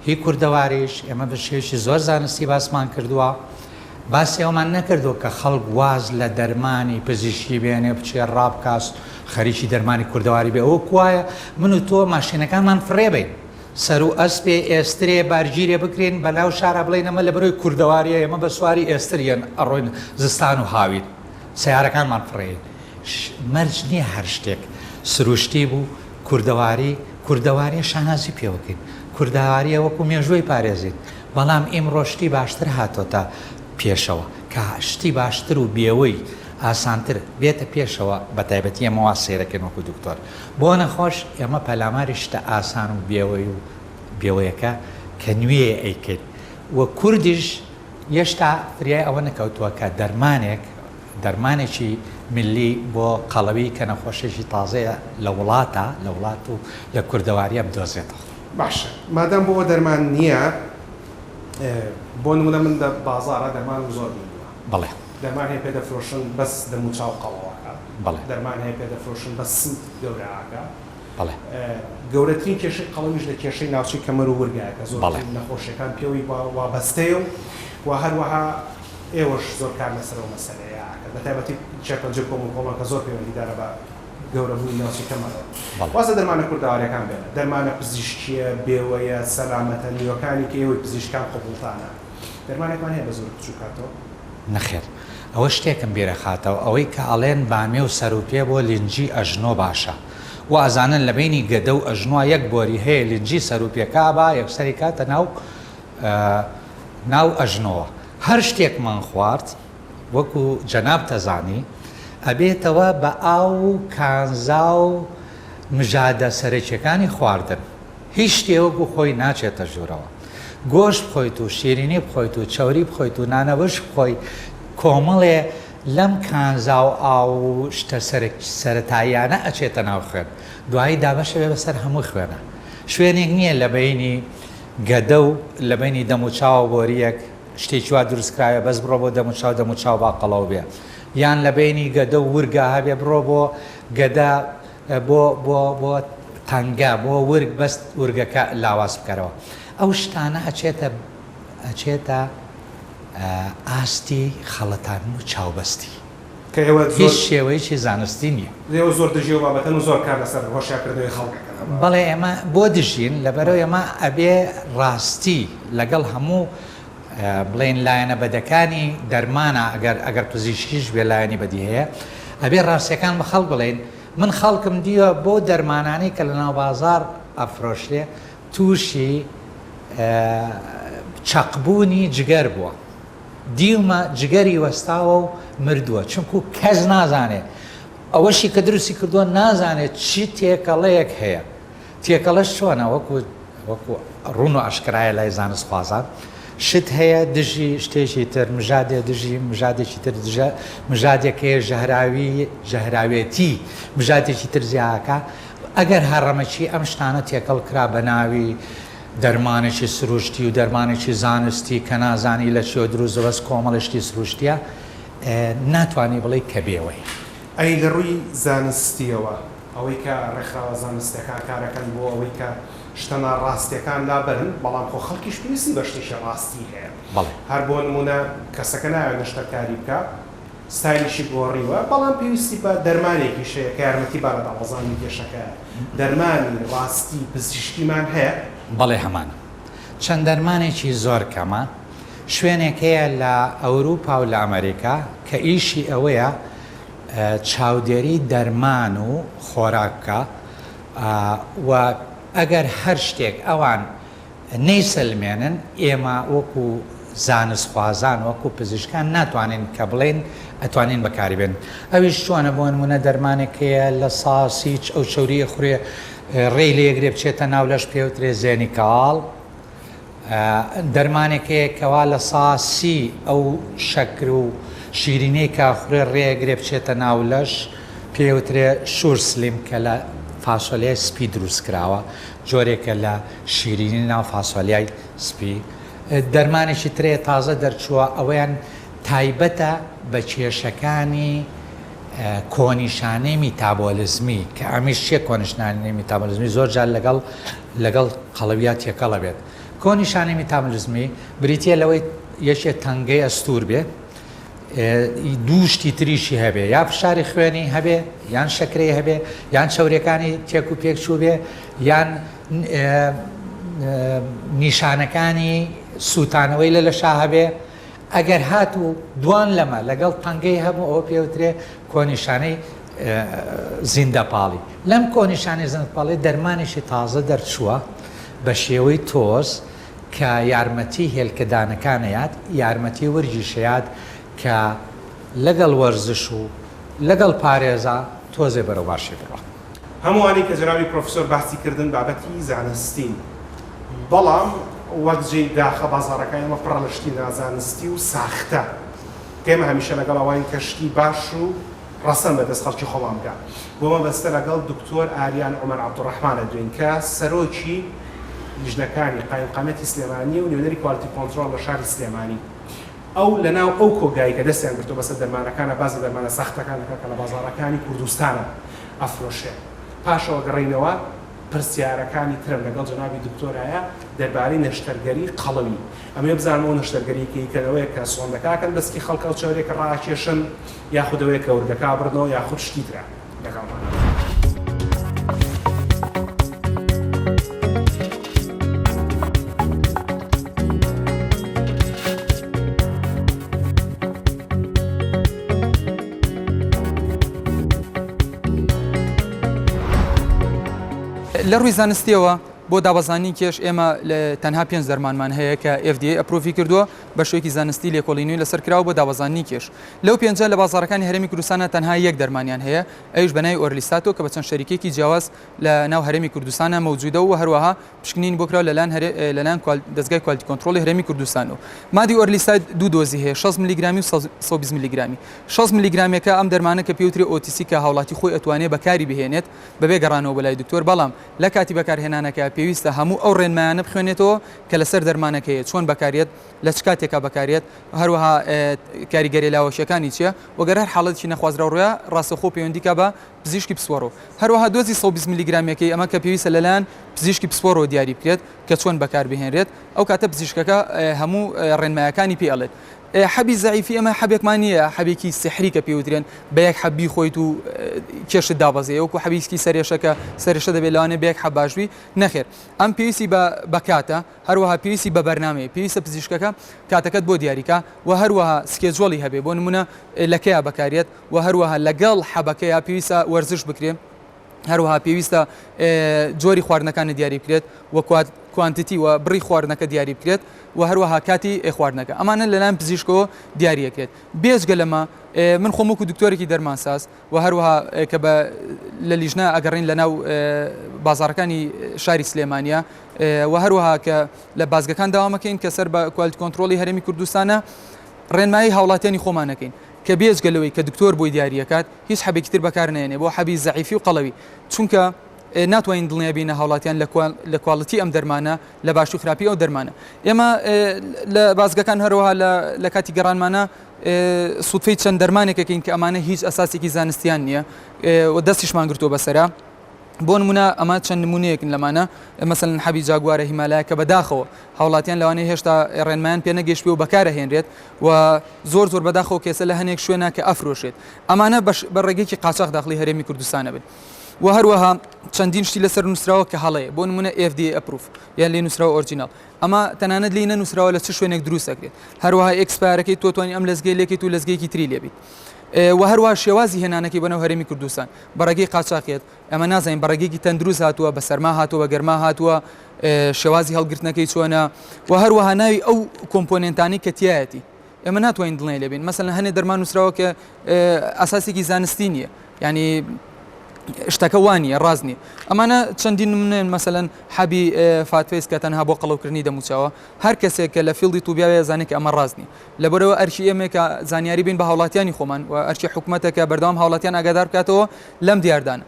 هی کوردەواریش ئێمە بە شێوەیەکی زۆر زانستی باسمان کردووە. باسی ئەوەمان نەکردووە کە خەڵک واز لە دەرمانی پزیشکی بێنێ بچێ ڕابکات خەریکی دەرمانی کوردەواری بێ ئەوە کوایە من و تۆ ماشێنەکانمان فڕێ بەین سەرو ئەسپێ ئێسترێ بارگیرێ بکرێن بە ناو شارا بڵێین ئەمە لە بەرۆی کوردەواریە ئێمە بە سواری ئێستر یەن ئەڕۆین زستان و هاوین سەیارەکانمان فڕێین مەرج نییە هەر شتێک سروشتی بوو کوردەواری کوردەواریە شانازی پێوەکەین کوردەواریە وەکو مێژووی پارێزین بەڵام ئیمڕۆ شتی باشتر هاتۆتە پێشەوە کە شتی باشتر و بێوەی ئاسانتر بێتە پێشەوە بەتایبەتی ئێمە وا سەیرەکەین وەکو دکتۆر بۆ نەخۆش ئێمە پەلاماری شتە ئاسان و بێوەی و بێوەیەکە کە نوێیە ئەیکەین و کوردیش یەشتا فریای ئەوە نەکەوتووە کە دەرمانێک دەرمانێکی میللی بۆ قەڵەوی کە نەخۆشیەکی تازەیە لە وڵاتە لە وڵات و لە کوردەواریە بدۆزێتەوە. باشە مادام بۆ ئەوە دەرمان نییە بۆ نمونە من لە بازاڕا دەرمانم زۆر بینیوە. بەڵێ. دەرمان هەیە پێ دەفرۆشن بەس دەم و چاو قەڵەو ئەکا. بەڵێ. دەرمان هەیە پێ دەفرۆشن بەس سنگ گەورە ئەکا. بەڵێ. گەورەترین کێشەی قەڵەویش لە کێشەی ناوچەی کەمەر و ورگایە کە بەڵێ. زۆرترین نەخۆشیەکان پێوەی وابەستەیە و و هەروەها ئێوەش زۆر کار لەسەر ئەو مەسەلەیە ئەکەن بەتایبەتی شێرپەنجەی کۆم و کۆڵۆن کە زۆر پەیوەندیدارە بە گەورەبوونی ناوچەی کەمەرەوە. بەڵێ. واز لە دەرمانە کوردەواریەکان بێنە، دەرمانە پزیشکیە بێوەیە سەلامەتە نوێکانی کە ئێوەی پزیشکان قبوڵتانە دەرمانێکمان هەیە بە زۆر بچووک کاتەوە؟ نەخێر ئەوە شتێکم بیرەخاتەوە ئەوەی کە ئەڵێن بامێ و سەروپێ بۆ لینجی ئەژنۆ باشە وا ئەزانن لە بەینی گەدە و ئەژنۆا یەک بۆری هەیە لینجی سەروپێکە با یەکسەری کاتە ناو ناو ئەژنۆوە هەر شتێکمان خوارد وەکو جەنابت ئەزانی ئەبێتەوە بە ئاو و کانزا و مژادە سەرەکیەکانی خواردن هیچ شتێ وەکو خۆی ناچێتە ژوورەوە گۆشت بخۆیت و شیرینی بخۆیت و چەوری بخۆیت و نانەوشک بخۆی کۆمەڵێ لەم کانزا و ئاو و شتە سەرەتاییانە ئەچێتە ناو خوێن دوایی دابەشەبێ بەسەر هەموو خوێنە شوێنێک نییە لە بەینی گەدە و لە بەینی دەم و چاوە بۆریەک شتێکی وا دروست کراوێ بەس بڕۆ بۆ دەم و چاو دەم و چاو با قەڵەو بێ یان لە بەینی گەدە و ورگا هەبێ بڕۆ بۆ گەدە بۆ بۆ بۆ تەنگە بۆ ورگ بەس ورگەکە لاواز بکەرەوە ئەو شتانە ئەچێتە ئەچێتە ئاستی خەڵەتاندن و چاوبەستی. کە ئێوە زۆر. هیچ شێوەیەکی زانستی نییە. ئێوە زۆر دژی ئەو بابەتەن و زۆر کار لەسەر هۆشیارکردنەوەی خەڵک ئەکەن. بەڵێ ئێمە بۆ دژین لەبەرئەوەی ئێمە ئەبێ ڕاستی لەگەڵ هەموو بڵێین لایەنە بەدەکانی دەرمانە ئەگەر ئەگەر پزیشکیش بێ لایەنی بەدی هەیە ئەبێ ڕاستیەکان بە خەڵک بڵێین من خەڵکم دیوە بۆ دەرمانانەی کە لەناو بازاڕ ئەفرۆشرێ تووشی چەقبوونی جگەر بووە دیومە جگەری وەستاوە و مردووە چونکو کەس نازانێ ئەوەشی کە دروستی کردووە نازانێت چی تێکەڵەیەک هەیە تێکەڵەش چۆنە وەکو وەکو ڕوون و ئاشکرایە لای زانستخوازان شت هەیە دژی شتێکی تر مژادێ دژی مژادێکی تر دژە مژادێک هەیە ژەهراوی ژەهراوێتی مژادێکی تر زیاکە ئەگەر هەڕەمەکی ئەم شتانە تێکەڵ کرا بە ناوی دەرمانێکی سروشتی و دەرمانێکی زانستی کە نازانی لە چیەوە دروست بەس کۆمەڵی شتی سروشتیە ناتوانی بڵێی کە بێوەیە. ئەی لە ڕووی زانستیەوە ئەوەی کە ڕێکخراوە زانستیەکان کارەکەن بۆ ئەوەی کە شتە ناڕاستیەکان لابەرن، بەڵام خۆ خەڵکیش پێویستی بە شتێکی ڕاستی هەیە. بەڵێ. هەر بۆ نموونە کەسەکە نایەوێت نەشتەرکاری بکا، ستایلیشی گۆڕیوە، بەڵام پێویستی بە دەرمانێکیش هەیە کە یارمەتی با لە دابەزاندنی کێشەکەیا. دەرمانی ڕاستی پزیشکیمان هەیە؟ بەڵێ هەمانە. چەند دەرمانێکی زۆر کەمە. شوێنێک هەیە لە ئەوروپا و لە ئەمەریکا کە ئیشی ئەوەیە چاودێری دەرمان و خۆراک بکا و ئەگەر هەر شتێک ئەوان نەیسەلمێنن ئێمە وەکو زانستخوازان وەکو پزیشکان ناتوانین کە بڵێین ئەتوانین بەکاری بێنین ئەویش چۆنە بۆ نمونە دەرمانێک هەیە لە ساسیچ ئەو چەوریە خوێ ڕێی لێگرێ بچێتە ناو لەش پێوترێ زێنیکاڵ دەرمانێک هەیە کەوا 30% ئەو شەکر و شیرینەی کە ئەخورێ ڕێگرێ بچێتە ناو لەش، پێی ئەوترێ شور سلیم کە لە فاسۆلیای سپی دروست کراوە، جۆرێکە لە شیرینی ناو فاسۆلیای سپی. دەرمانێکی تر هەیە تازە دەرچووە ئەوەیان تایبەتە بە کێشەکانی کۆنیشانەی میتابۆلیزمی کە ئەمیش چیە کۆنیشانەی میتابۆلیزمی زۆر جار لەگەڵ لەگەڵ قەڵەویا تێکەڵ ئەبێت. کۆنیشانەی میتابۆلیزمی بریتییە لەوەی. یەکێ تەنگەی ئەستوور بێ دوو شتی تریشی هەبێ یا فشاری خوێنی هەبێ یان شەکرەی هەبێ یان چەورەکانی تێک و پێک چوو بێ یان نیشانەکانی سووتانەوەی لە لەشا هەبێ ئەگەر هاتوو دوان لەمە لەگەڵ تەنگەی هەبوو ئەوە پێوترێ کۆنیشانەی زیندەپاڵی لەم کۆنیشانەی زیندەپاڵی دەرمانێکی تازە دەرچووە بە شێوەی تۆز کە یارمەتی هێلکەدانەکان ئەیات، یارمەتی ورگیش ئەیات کە لەگەڵ وەرزش و لەگەڵ پارێزا تۆزێ بەرەو باشی بڕوا. هەموو ئەوانەی کە جەنابی پرۆفیسۆر باسی کردن بابەتی زانستین، بەڵام وەک جێی داخە بازاڕەکانی ئێمە پڕە لە شتی نازانستی و ساختە. ئێمە هەمیشە لەگەڵ ئەوەین کە شتی باش و ڕەسەن بە دەست خەڵکی خۆمان بگا. بۆ مەبەستە لەگەڵ دکتۆر ئاریان عومەر عەبدولڕەحمان ئەدوێین کە سەرۆکی لیژنەکانی قایمقامیەتی سلێمانییە و نوێنەری quality control لە شاری سلێمانی. ئەو لە ناو ئەو کۆگای کە دەستیان گرتووە بەسەر دەرمانەکانا باس لە دەرمانە ساختەکان دەکات کە لە بازاڕەکانی کوردستانا ئەفرۆشرێن. پاشەوە گەڕێینەوە پرسیارەکانی ترم لەگەڵ جەنابی دکتۆرایە دەربارەی نەشتەرگەری قەڵەوی. ئەمەوێ بزانم ئەو نەشتەرگەری کەیکەنەوەیە کە سۆندەکە ئەکەن بە سکی خەڵکا و چەورێکە ڕائەکێشن یاخود ئەوەیە کە ورگەکە ئەبڕنەوە یاخود شتی ترە. لەگەڵمان. لە ڕووی زانستیەوە بۆ دابەزاندنی کێش ئێمە تەنها پێنج دەرمانمان هەیە کە FDA approve ی کردووە بە شێوەیەکی زانستی لێکۆڵینەوەی لەسەر کراوە بۆ دابەزاندنی کێش. لەو پێنجە لە بازاڕەکانی هەرێمی کوردستانا تەنها یەک دەرمانیان هەیە ئەویش بە ناوی ئۆرلیستاتۆ کە بە چەند شەریکەیەکی جیاواز لە ناو هەرێمی کوردستانا مەوجودە و هەروەها پشکنینی بۆ کراوە لەلایەن لەلایەن دەزگای quality control ی هەرێمی کوردستان و مادی ئۆرلیستات دوو دۆزی هەیە 60 ملیگرامی و 120 ملیگرامی 60 ملیگرامێکە ئەم دەرمانە کە پێوترێ OTC کە هاوڵاتی خۆی ئەتوانێ بەکاری بهێنێت بەبێ گەڕانەوە بۆ لای دکتۆر بەڵام لە کاتی بەکارهێنانەکە پێویستە هەموو ئەو ڕێنمایانە بخوێنێتەوە کە لەسەر دەرمانەکەیە چۆن بەکاریەت لە چ کاتێکا بەکاریەت هەروەها کاریگەریە لاوەکیەکانی چیە و گەر هەر حاڵەتێکی نەخوازراو ڕویا ڕاستەوخۆ پەیوەندی کا بە پزیشکی پسپۆڕەوە هەروەها دۆزی 120 ملیگرامیەکەی ئەمە کە پێویستە لەلایەن پزیشکی پسپۆڕەوە دیاری بکرێت کە چۆن بەکاربهێنرێت ئەو کاتە پزیشکەکە هەموو ڕێنمایەکانی پێ ئەڵێت حەبی زەعیفی ئێمە حەبێکمان نییە حەبێکی سحری کە پێوترێن بە یەک حەب بیخۆیت و کێشت دابەزێ وەکو حەبیسکی سەرێشە کە سەرێشە دەبێت لەوانەیە بە یەک حەب باش بی نەخێر ئەم پێویستی بە بە کاتە هەروەها پێویستی بە بەرنامەیە پێویستە پزیشکەکە کاتەکەت بۆ دیاریکا و هەروەها schedule ی هەبێ بۆ نمونە لە کەیا بەکاریەت و هەروەها لەگەڵ حەبەکەیا پێویستە وەرزش بکرێ هەروەها پێویستە جۆری خواردنەکانی دیاری بکرێت و quantity و بڕی خواردنەکە دیاری بکرێت و هەروەها کاتی خواردنەکە ئەمانە لەلایەن پزیشکەوە دیاریەکرێت بێجگە لەمە من خۆم وەکو دکتۆرێکی دەرمانساز و هەروەها کە بە لە لیژنە ئەگەڕین لە ناو بازاڕەکانی شاری سلێمانە و هەروەها کە لە بازگەکان داوامەکەین کە سەر بە quality control ی هەرێمی کوردستانە ڕێنمایی هاوڵاتیانی خۆمانەکەین کە بێجگە لەوەی کە دکتۆر بۆی دیاریەکات هیچ حەبێکی تر بەکار نێنێ بۆ حەبی زەعیفی و قەڵەوی چونکە ناتوانین دڵنیا بینە هاوڵاتیان لە quality ئەم دەرمانە لە باش و خراپی ئەو دەرمانە ئێمە لە بازگەکان هەروەها لە کاتی گەڕانمانە سوتفەی چەند دەرمانێکەکەین کە ئەمانە هیچ ئەساسێکی زانستیان نییە و دەستیشمان گرتووە بەسەرا بۆ نمونە ئەمە چەند نمونەیەکن لەمانە مەسەلەن حەبی جاگوارە هیمالایە کە بەداخەوە هاوڵاتیان لەوانەیە هێشتا ڕێنمایان پێ نەگەیشتبێ و بەکارەهێنرێت و زۆر زۆر بەداخەوە کێسە لە هەنێک شوێنە کە ئەفرۆشێت ئەمانە بە ڕێگەیەکی قاچاخ داخلی هەرێمی کوردستانە بن و هەروەها چەندین شتی لەسەر نووسراوە کە هەڵەیە بۆ نمونە FDA approve یان لێ نووسراوە original ئەمە تەنانەت لێی نەنووسراوە لە چ شوێنێک دروست ئەکرێت هەروەها expire ەکەی تۆ توانی ئەم لەزگەی لێکەیت و لەزگەیەکی تری لێبیت و هەروەها شێوازی هێنانەکەی بەناو هەرێمی کوردستان بە ڕێگەی قاچاخیت ئەمە نازانین بە ڕێگەیەکی تەندروست هاتووە بە سەرما هاتووە بە گەرما هاتووە شێوازی هەڵگرتنەکەی چۆنە و هەروەها ناوی ئەو component انەی کە تایەتی ئێمە ناتوانین دڵنیای لێ بین مەسەلەن هەنێ دەرمان نووسراوە کە ئەساسێکی زانستی نییە یعنی شتەکە وا نییە ڕاست نییە ئەمانە چەندین نمونەن مەسەلەن حەبی fat face کە تەنها بۆ قەڵەوکردنی دەموچاوە هەر کەسێک کە لە field ی توبیاوێ زانێت کە ئەمە ڕاست نییە لەبەرەوە ئەرکی ئێمە کە زانیاری بین بە هاوڵاتیانی خۆمان و ئەرکی حکومەتە کە بەردەوام هاوڵاتیان ئاگادار بکاتەوە لەم دیاردانە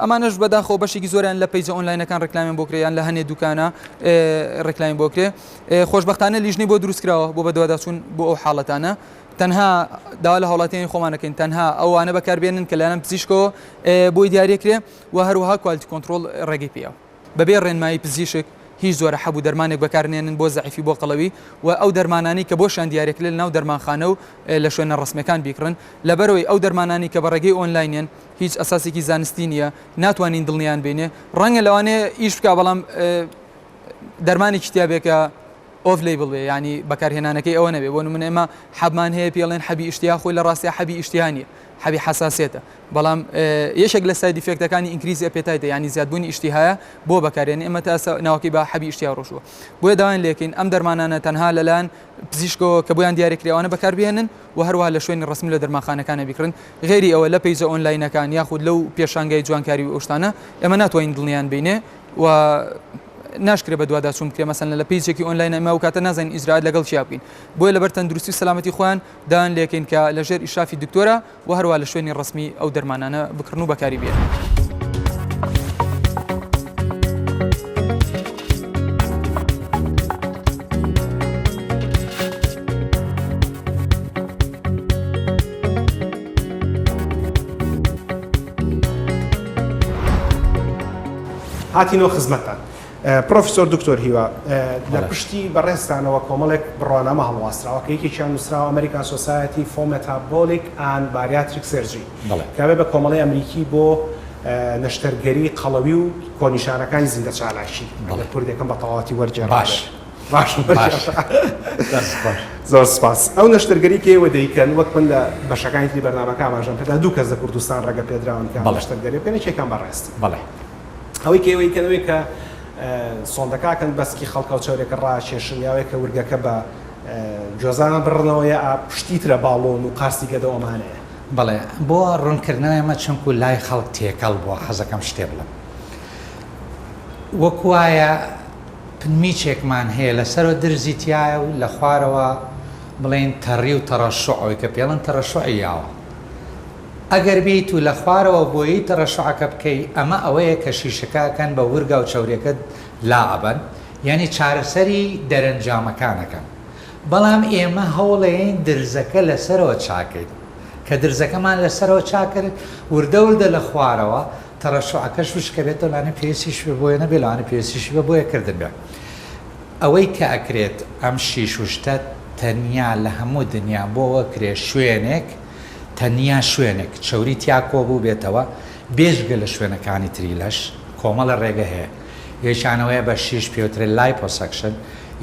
ئەمانەش بەداخەوە بەشێکی زۆریان لە page ە ئۆنلاینەکان ڕێکلامیان بۆ کرێ یان لە هەنێ دوکانە ڕێکلامی بۆ کرێ خۆشبەختانە لیژنەی بۆ دروست کراوە بۆ بەدواداچوون بۆ ئەو حاڵەتانە تەنها داوا لە هاوڵاتیانی خۆمانەکەین تەنها ئەوانە بەکاربێنن کە لەلایەن پزیشکەوە بۆی دیارێکرێ و هەروەها quality control ڕێگەی پێیە بەبێ ڕێنمایی پزیشک. هیچ جۆرە حەب و دەرمانێک بەکار نێنن بۆ زەعیفی بۆ قەڵەوی و ئەو دەرمانانەی کە بۆشیان دیارەکرێت لەناو دەرمانخانە و لە شوێنە ڕەسمیەکان بیکڕن لەبەرئەوەی ئەو دەرمانانەی کە بە ڕێگەی ئۆنلاینێن هیچ ئەساسێکی زانستی نییە ناتوانین دڵنیان بینێ ڕەنگە لەوانەیە ئیش بکا بەڵام دەرمانێکی تیا بێ کە off label بێ یانی بەکارهێنانەکەی ئەوە نەبێ بۆ نمونە ئێمە حەبمان هەیە پێڵێن حەبی ئیشتیا خۆی لە ڕاستیا حەبی ئیشتیا نییە حەبی حەساسیەتە بەڵام یەکێک لە side effect ەکانی increase appetite ە یانی زیادبوونی ئیشتیهایە بۆ بەکارێن ئێمە تا ناوەکەی بە حەبی ئیشتیا ڕۆشووە بۆیە داوایان لێکەین ئەم دەرمانانە تەنها لەلایەن پزیشکەوە کە بۆیان دیاری کرێوانە بەکاربهێنن و هەروەها لە شوێنی ڕەسمی لە دەرمانخانەکانە بیکڕن غەیری ئەوە لە page ە ئۆنلاینەکان یاخود لەو پێشانگای جوانکاری و ئەو شتانە ئێمە ناتوانین دڵنیان بینێ و ناشکرێ بەدواداچوون بکرێ مەسەلەن لە page ێکی ئۆنلاین ئێمە ئەو کاتە نازانین ئیجرائات لەگەڵ کیا بکەین بۆیە لەبەر تەندروستی و سەلامەتی خۆیان داوایان لێکەین کە لەژێر ئیشرافی دکتۆرە و هەروەها لە شوێنی ڕەسمی ئەو دەرمانانە بکڕن و بەکاری بێنن. هاتینەوە خزمەتتان. پرۆفیسۆر دکتۆر هیوا لە پشتی بەڕێزتانەوە کۆمەڵێک بڕوانامە هەڵواسراوە کە یەکێکیان نووسراوە American Society for Metabolic and Bariatric Surgery کە بە کۆمەڵی ئەمریکی بۆ نەشتەرگەری قەڵەوی و کۆنیشانەکانی زیندە چالاکی بەڵێ کوردەکەم بە تەواوەتی وەرگێڕ باش باش زۆر سپاس ئەو نەشتەرگەری کە ئێوە دەیکەن وەک من لە بەشەکانی تری بەرنامەکە ئاماژەم پێدا دوو کەس لە کوردستان ڕێگە پێدراون کە نەشتەرگەری بکەن یەکێکیان بەڕێز بەڵێ ئەوەی کە ئێوەی کەن ئەوەیە کە سۆندەکە کەن بەسکی خەڵکە و چەورێکە ڕاکێشن یا ئەوەیە کە ورگەکە بە گوێزانە بڕنەوە یا پشتی ترە باڵۆن و قارسی گەدە و ئەمانەیە. بەڵێ بۆ ڕوونکردنەوەی ئەمە چونکو لای خەڵک تێکەڵ بووە حەزەکەم شتێ بڵێم وەکو وایە پنمیچێکمان هەیە لەسەرەوە درزی تیایە و لە خوارەوە بڵێین تەڕی و تەڕەشوع ئەوەی کە پێڵن تەڕەشوعی یاوە ئەگەر بێیت و لە خوارەوە بۆیەی تەڕەشوعەکە بکەی ئەمە ئەوەیە کە شیشەکە ئەکەن بە ورگا و چەوریەکە لا ئەبەن یانی چارەسەری دەرەنجامەکان ئەکەن بەڵام ئێمە هەوڵەیەین درزەکە لەسەرەوە چاکەین کە درزەکەمان لەسەرەوە چاکرد وردە وردە لە خوارەوە تەڕەشوعەکەش وشکەبێتەوە لانێ پێویستیش بە بۆیە نەبێ لەوانە پێویستیشی بە بۆیە کردن بێ ئەوەی کە ئەکرێت ئەم شیش و شتە تەنیا لە هەموو دنیا بۆ ئەکرێ شوێنێک تەنیا شوێنێک چەوری تیا کۆبووبێتەوە بێجگە لە شوێنەکانی تری لەش کۆمەڵە ڕێگە هەیە یەکیان ئەوەیە بە شیش پێوترێ liposuction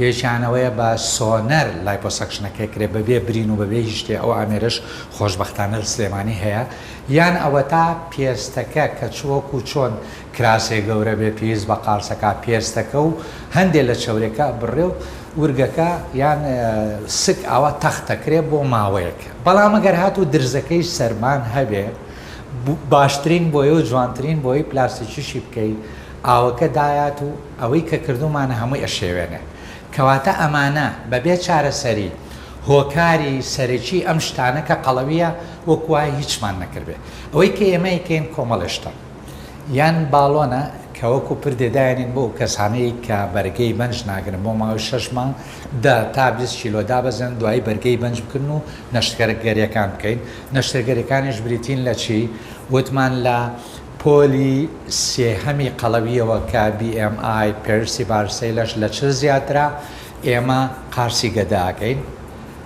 یەکیان ئەوەیە بە سۆنەر liposuction ەکەی کرێ بەبێ برین و بەبێ هیچ شتێ ئەو ئامێرەش خۆشبەختانە لە سلێمانی هەیە یان ئەوەتا پێستەکە کە چ وەکو چۆن کراسێ گەورە بێ پێویست بە قارسەکا پێستەکە و هەندێ لە چەورێکە ئەبڕێ و ورگەکە یان سک ئاوا تەختەکرێ بۆ ماوەیەک بەڵام ئەگەر هاتوو درزەکەی سەرمان هەبێ باشترین بۆیە و جوانترین بۆیەی پلاستیکیشی بکەی ئاوەکە دایات و ئەوەی کە کردوومانە هەمووی ئەشێوێنێ کەواتە ئەمانە بەبێ چارەسەری هۆکاری سەرەکی ئەم شتانە کە قەڵەویە وەکو وایە هیچمان نەکردبێ ئەوەی کە ئێمە ئەیکەین کۆمەڵێ شتە یان باڵۆنە کە وەکو پردێ دایەنین بۆ ئەو کەسانەی کە بەرگەی بەنج ناگرن بۆ ماوەی شەش مانگ دە تا 20 کیلۆ دابەزێن دوایی بەرگەی بەنج بکرن و نەشتگەرگەریەکان بکەین نەشتەرگەریەکانیش بریتین لە چی وتمان لە پۆلی سێهەمی قەڵەویەوە کە BMI پێرسی بارسەی لەش لە 40 زیاترە ئێمە قارسی گەدە ئەکەین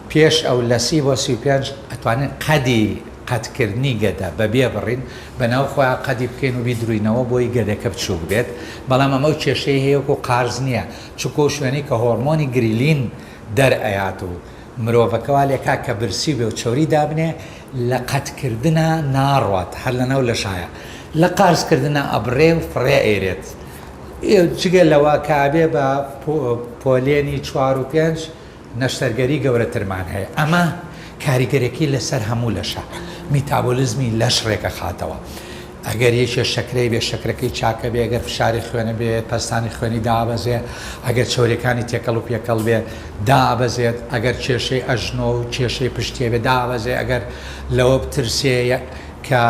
پێش ئەو لە سی بۆ 35 ئەتوانین قەدی قەدکردنی گەدە بە بێ بڕین بە ناو خۆیا قەدی بکەین و بیدروینەوە بۆی گەدەکە بچوک بێت بەڵام ئەمەو کێشەی هەیە وەکو قارس نیە چونکە ئەو شوێنەی کە هۆرمۆنی گریلین دەر ئەیات و مرۆڤەکە وا لێکا کە برسی بێ و چەوری دابنێ لە قەد کردنا ناڕوات هەر لە ناو لەشایە لە قارس کردنا ئەبڕێ و فڕێ ئەیرێت جگە لەوە کە ئەبێ بە پۆلێنی چوار و پێنج نەشتەرگەری گەورەترمان هەیە ئەمە کاریگەرەکەی لەسەر هەموو لەشە میتابۆلیزمی لەش ڕێکەخاتەوە ئەگەر یەکێ شەکرەی بێ شەکرەکەی چاکە بێ ئەگەر فشاری خوێنە بێ پەستانی خوێنی دابەزێ ئەگەر چەوریەکانی تێکەڵ و پێکەڵ بێ دابەزێت ئەگەر کێشەی ئەژنۆ و کێشەی پشتێ بێ دابەزێ ئەگەر لەوە بترسێ کە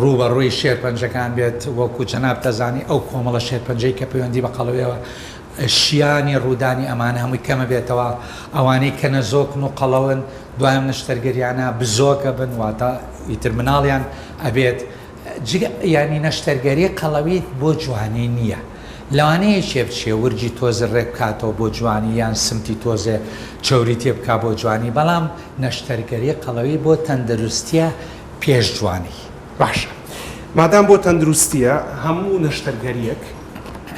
ڕووبەڕووی شێرپەنجەکان بێت وەکو جەنابت ئەزانی ئەو کۆمەڵە شێرپەنجەی کە پەیوەندی بە قەڵەویەوە شیانی ڕوودانی ئەمانە هەمووی کەمە بێتەوە، ئەوانەی کە نەزۆکن و قەڵەون دوای ئەم نەشتەرگەریانە بزۆک ئەبن واتە ئیتر مناڵیان ئەبێت، جگە یانی نەشتەرگەری قەڵەویت بۆ جوانی نییە. لەوانەیە کێ بچێ ورگی تۆزێ ڕێک بکاتەوە بۆ جوانی یان سمتی تۆزێ چەوری تێ بکا بۆ جوانی بەڵام نەشتەرگەری قەڵەوی بۆ تەندروستیە پێش جوانی. باشە مادام بۆ تەندروستیە هەموو نەشتەرگەریەک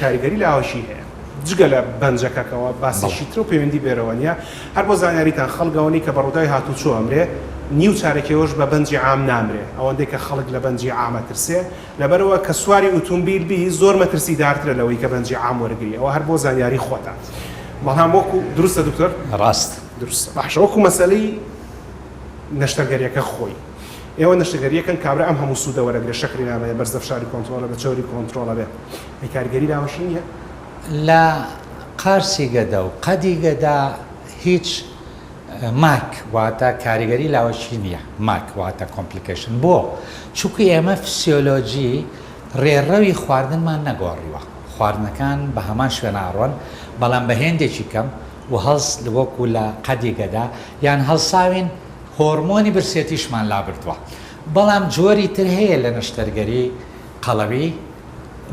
کاریگەری لاوەکی هەیە جگە لە بەنجەکەکەوە باسێکی ترە و پەیوەندی بێرەوە نیە هەر بۆ زانیاریتان خەڵک ئەوەنەی کە بە ڕووداوی هاتوچۆ ئەمرێ نیو چارەکێوەش بە بەنجی عام نامرێ ئەوەندەی کە خەڵک لە بەنجی عام ئەترسێ لەبەرئەوە کە سواری ئوتومبیل بی زۆر مەترسی دارترە لەوەی کە بەنجی عام وەرگری ئەوە هەر بۆ زانیاری خۆتان بەڵام وەکو دروستە دکتۆر؟ ڕاست. دروستە باشە وەکو مەسەلەی نەشتەرگەریەکە خۆی ئێوە نەشتەرگەریەکەن کابرا ئەم هەموو سوودە وەرەگرێ شەکری نامێنێ بەرزە فشاری کۆنترۆڵە بێ چەوری کۆنترۆڵە بێ ئەی کاریگەری لاوەکی نییە؟ لە قارسی گەدە و قەدی گەدە هیچ ماک واتە کاریگەری لاوەکی نییە ماک واتە complication بۆ؟ چونکو ئێمە فسیۆلۆجی ڕێڕەوی خواردنمان نەگۆڕیوە خواردنەکان بە هەمان شوێن ئەڕۆن بەڵام بە هێندێکی کەم و هەڵس وەکو لە قەدی گەدە یان هەڵساوین هۆرمۆنی برسێتیشمان لابردووە بەڵام جۆری تر هەیە لە نەشتەرگەری قەڵەوی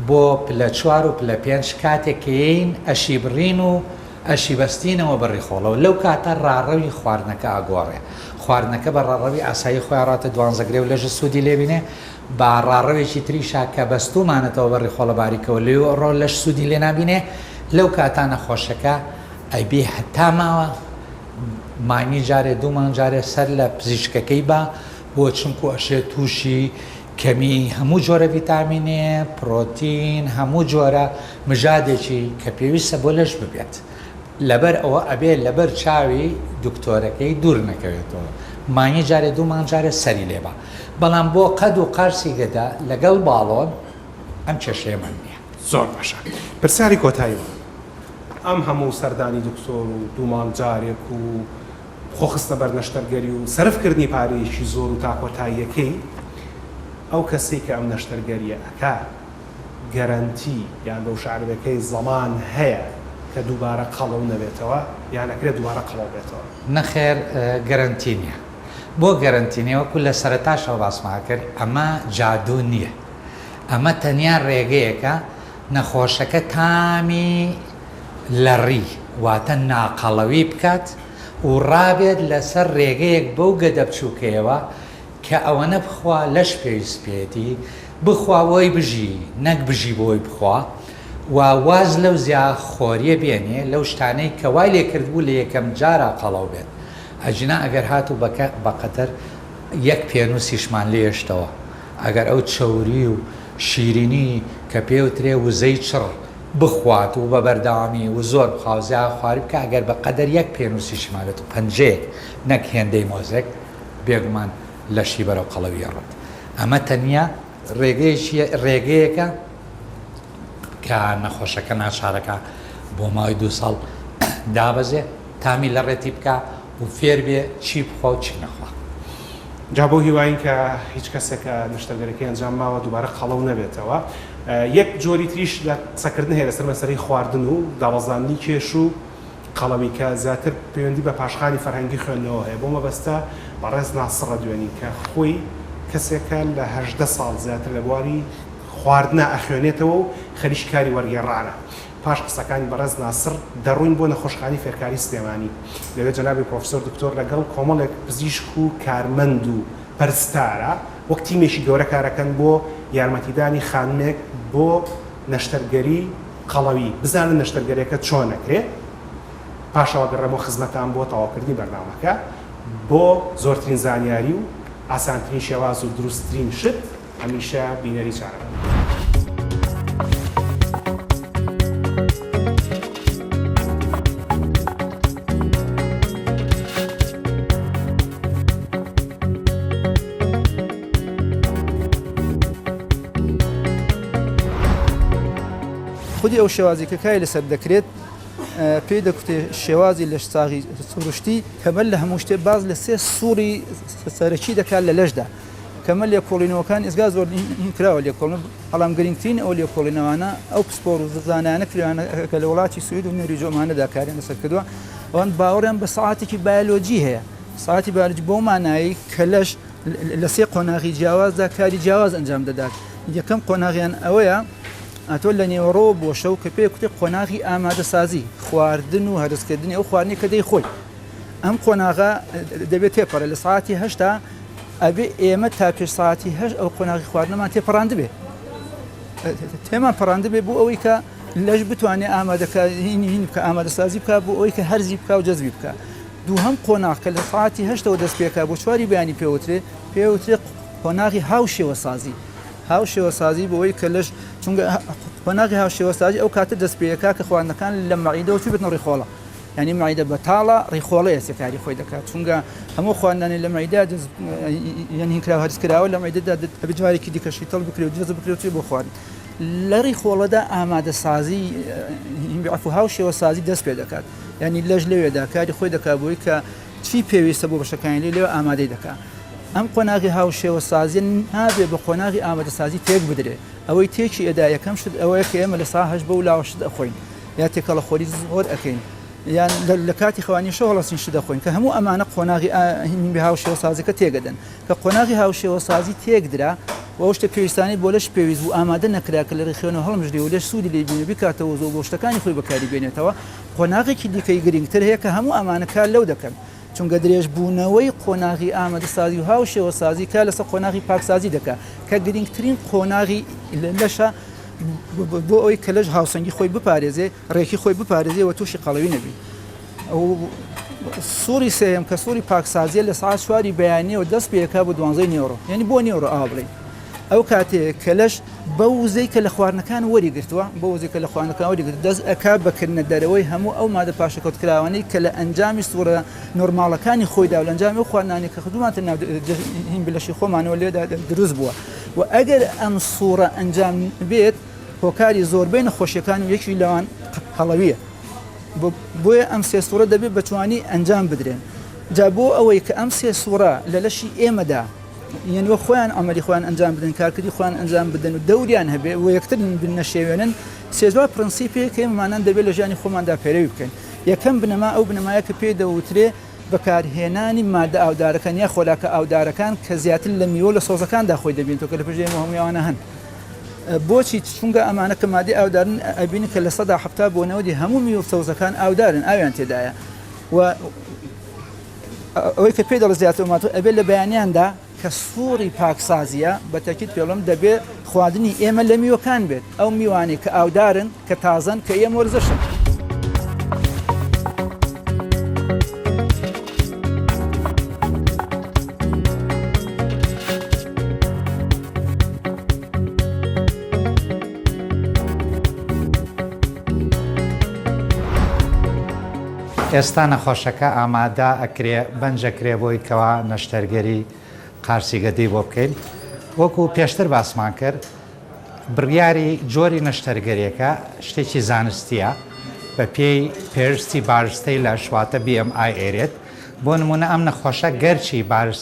بۆ پلە چوار و پلە پێنج کاتێک کە یەین ئەشیبڕین و ئەشیبەستینەوە بە ڕیخۆڵەوە لەو کاتە ڕاڕەوی خواردنەکە ئەگۆڕێ خواردنەکە بە ڕاڕەوی ئاسایی خۆی ئەڕاتە دوانزەگرێ و لەژ سوودی لێ بینێ بە ڕاڕەوێکی تریشا کە بەستوومانەتەوە بە ڕیخۆڵە باریکەوە لێو ئەڕۆ لەش سوودی لێ نابینێ لەو کاتە نەخۆشەکە ئەبێ هەتا ماوە مانگی جارێ دوو مانگ جارێ سەر لە پزیشکەکەی با بۆ چونکو ئەشێ تووشی کەمی هەموو جۆرە ڤیتامینێ، پرۆتین، هەموو جۆرە مژادێکی کە پێویستە بۆ لەش ببێت. لەبەر ئەوە ئەبێ لەبەر چاوی دکتۆرەکەی دوور نەکەوێتەوە. مانگی جارێ دوو مانگ جارێ سەری لێ با. بەڵام بۆ قەد و قارسی گەدە لەگەڵ باڵۆن ئەم کێشەیەمان نییە. زۆر باشە پرسیاری کۆتاییم ئەم هەموو سەردانی دکتۆر و دوو مانگ جارێک و خۆ خستنە بەر نەشتەرگەری و سەرف کردنی پارەیەکی زۆر و تا کۆتاییەکەی ئەو کەسەی کە ئەم نەشتەرگەریە ئەکا گەرەنتی یان بە وشە عەرەبیەکەی زەمان هەیە کە دووبارە قەڵەو نەبێتەوە یان ئەکرێ دووبارە قەڵەو بێتەوە؟ نەخێر گەرەنتی نیە. بۆ گەرەنتی نیە؟ وەکو لە سەرەتاشەوە باسمان کرد ئەمە جادوو نیە. ئەمە تەنیا ڕێگەیەکە نەخۆشەکە تامی لەڕی واتە ناقەڵەوی بکات و ڕابێت لەسەر ڕێگەیەک بەو گەدە بچووکەیەوە کە ئەوەنە بخوا لەش پێویست پێیەتی بخوا بۆی بژی نەک بژی بۆی بخوا و واز لەو زیا خۆریە بێنێ لەو شتانەی کە وای لێ کردبوو لە یەکەم جارا قەڵەو بێت ئەگینا ئەگەر هاتوو بەکە بەقەدەر یەک پێنووسیشمان لێشتەوە ئەگەر ئەو چەوری و شیرینی کە پێوترێ وزەی چڕ بخوات و بە بەردەوامی و زۆر بخوا و زیاد خواری بکا ئەگەر بە قەدەر یەک پێنووسیشی مابێت و پەنجەیەک نەک هێندەی مۆزێک بێگومان لەشی بەرەو قەڵەوی ئەڕۆت ئەمە تەنیا ڕێگەیەکی ڕێگەیەکە کە نەخۆشەکە ناچارەکە بۆ ماوەی دوو ساڵ دابەزێ تامی لە ڕێتی بکا و فێر بێ چی بخوا و چی نەخوا. جا بەو هیواین کە هیچ کەسێک کە نەشتەرگەرەکەی ئەنجام ماوە دووبارە قەڵەو نەبێتەوە. یەک جۆری تریش لە قسەکردن هەیە لەسەر مەسەلەی خواردن و دابەزاندنی کێش و قەڵەوی کە زیاتر پەیوەندی بە پاشخانی فەرهەنگی خوێندنەوە هەیە. بۆ مەبەستە بەڕێز ناسڕ ئەدوێنین کە خۆی کەسێکە لە 18 ساڵ زیاتر لە بواری خواردنا ئەخوێنێتەوە و خەریکی کاری وەرگێڕانە. پاش قسەکانی بەڕێز ناسڕ دەڕۆین بۆ نەخۆشخانەی فێرکاری سلێمانی، لەوێ جەنابی پرۆفیسۆر دکتۆر لەگەڵ کۆمەڵێک پزیشک و کارمەند و پەرستارا وەک تیمێکی گەورە کارەکەن بۆ یارمەتیدانی خانمێک بۆ نەشتەرگەری قەڵەوی، بزانن نەشتەرگەریەکە چۆن ئەکرێ، پاشەوە گەڕێمەوە خزمەتان بۆ تەواوکردنی بەرنامەکە بۆ زۆرترین زانیاری و ئاسانترین شێواز و دروستترین شت. هەمیشە بینەری چارە بن. خودی ئەو شێوازی کە کاری لەسەر دەکرێت پێی دەکوتێ شێوازی لەشساغی سروشتی کە بەر لە هەموو شتێ باز لە سێ سوڕی سەرەکی دەکات لە لەشدا کەمە لێکۆڵینەوەکان ئێزگا زۆر هین کراوە لێکۆڵن بەڵام گرنگترین ئەو لێکۆڵینەوانە ئەو پسپۆر و زانایانە کراوانە کە لە وڵاتی سوید و نەرویج و ئەمانەدا کاریان لەسەر کردووە ئەوان باوەڕیان بە سەعاتێکی بایۆلۆجی هەیە سەعاتی بایۆلۆجی بەو مانایەی کە لەش لە سێ قۆناغی جیاوازدا کاری جیاواز ئەنجام دەدات یەکەم قۆناغیان ئەوەیە. ئەتۆ لە نێوەڕۆوە بۆ شەو کە پێی کوتێ قۆناغی ئامادەسازی، خواردن و هەرسکردنی ئەو خواردنەی کە دەیخۆی. ئەم قۆناغە دەبێت تێپەڕێ لە سەعاتی هەشتا ئەبێ ئێمە تا پێش سەعاتی هەشت ئەو قۆناغی خواردنەمان تێپەڕاندبێ. تێمان پەڕاندبێ بۆ ئەوەی کە لەش بتوانێ ئامادەکە هین هین بکە ئامادەسازی بکە بۆ ئەوەی کە هەرزی بکە و جەزبی بکە. دووهەم قۆناغ کە لە سەعاتی هەشتەوە دەست پێکا بۆ چواری بەیانی پێوترێ پێوترێ قۆناغی هاوشێوەسازی. هاوشێوەسازی بۆ ئەوەی کە لەش چونکە قۆناغی هاوشێوەسازی ئەو کاتە دەست پێ ئەکا کە خواردنەکان لە مەعیدەوە چووبێتنە ڕیخۆڵە یعنی مەعیدە بەتاڵە ڕیخۆڵەیە سێ کاری خۆی دەکات چونکە هەموو خواردنانی لە مەعیدە یان هین کراوە هەرس کراوە لە مەعیدەدا دەبێت جارێکی دیکە شیتەڵ بکرێت و جەزب بکرێت و بۆ خواردن لە ڕیخۆڵەدا ئامادەسازی عەفو هاوشێوەسازی دەست پێ دەکات یعنی لەش لەوێدا کاری خۆی دەکات بۆی کە چی پێویستە بۆ بەشەکانی لێ لەوێ ئامادەی دەکا. ئەم قۆناغی هاوشێوەسازیە نابێ بە قۆناغی ئامادەسازی تێک بدرێ. ئەوەی تێکی ئەدا یەکەم شت ئەوەیە کە ئێمە لە سا هەشت بەو لاوە شت ئەخۆین یا تێکەڵەخۆری زۆر ئەکەین یان لە کاتی خەوانی شەو هەڵەسین شت دەخۆین کە هەموو ئەمانە قۆناغی هاوشێوەسازیەکە تێگەدەن. کە قۆناغی هاوشێوەسازی تێکدرا و ئەو شتە پێویستانەی بۆ لەش پێویست بوو ئامادە نەکرا کە لە ڕێی خوێنەوە هەڵمژرێ و لەش سوودی لێ بینێ و بیکاتەوە و بۆ شتەکانی خۆی بەکاری بێنێتەوە، قۆناغێکی دیکەی گرنگتر هەیە کە هەموو ئەمانە کار لەو دەکەن، چونکە درێژبوونەوەی قۆناغی ئامادەسازی و هاوشێوەسازی کار لەسەر قۆناغی پاکسازی دەکات کە گرنگترین قۆناغی لەشە بۆ ئەوەی کە لەش هاوسەنگی خۆی بپارێزێ، ڕێکی خۆی بپارێزێ و تووشی قەڵەوی نەبی. سوڕی سێیەم کە سوڕی پاکسازیە لە سەعات چواری بەیانیەوە دەست پێ ئەکا بۆ دوانزەی نیوەڕۆ یعنی بۆ نیوەڕۆ ئاوا بڵێین ئەو کاتەیە کە لەش بەو وزەی کە لە خواردنەکان وەری گرتووە بۆ وزەی کە لە خواردنەکان وەری گرت دەست ئەکا بە کردنە دەرەوەی هەموو ئەو مادە پاشەکەوتکراوانەی کە لە ئەنجامی سوڕە نۆرماڵەکانی خۆیدا و لە ئەنجامی ئەو خواردنانەی کە خدومانتە ناو هین لەشی خۆمانەوە لێدا دروست بووە و ئەگەر ئەم سوڕە ئەنجام بێت هۆکاری زۆربەی نەخۆشیەکان و یەکی لەوان قەڵەویە بۆیە ئەم سێ سوڕە دەبێت بە جوانی ئەنجام بدرێن. جا بۆ ئەوەی کە ئەم سێ سوڕە لە لەشی ئێمەدا یەن وەک خۆیان عەمەلی خۆیان ئەنجام بدەن، کارکردی خۆیان ئەنجام بدەن و دەوریان هەبێ و یەکتر نەشێوێنن، سێ جوار پرەنسیپێک هەیە ئەمانان دەبێت لە ژیانی خۆماندا پەیرەوی بکەین. یەکەم بنەما ئەو بنەمایە کە پێی دەوترێ بەکارهێنانی مادە ئاودارەکان یا خۆراکە ئاودارەکان کە زیاتر لە میوە و لە سەوزەکاندا خۆی دەبینێتەوە کە لە پشت ئێمە هەمووی ئەوانە هەن. بۆچی؟ چونکە ئەمانە کە مادەی ئاودارن ئەبینن کە 70% بۆ نەوەدی هەموو میوە و سەوزەکان ئاودارن ئاویان تێدایە و ئەوەی کە پێی دەڵێ زیاتر ماتۆ ئەبێت لە بەیانیاندا کە سوڕی پاکسازیە بە تەکید پێڵم دەبێ خواردنی ئێمە لە میوەکان بێت ئەو میوانەی کە ئاودارن کە تازەن کە ئێمە وەرزشن. ئێستا نەخۆشەکە ئامادە ئەکرێ بەنج ئەکرێ بۆی کەوا نەشتەرگەری قارسی گەدەی بۆ بکەین وەکو پێشتر باسمان کرد بڕیاری جۆری نەشتەرگەریەکە شتێکی زانستیە بە پێی پێرستی بارستەی لەش واتە BMI ئێرێت بۆ نمونە ئەم نەخۆشە گەرچی بارس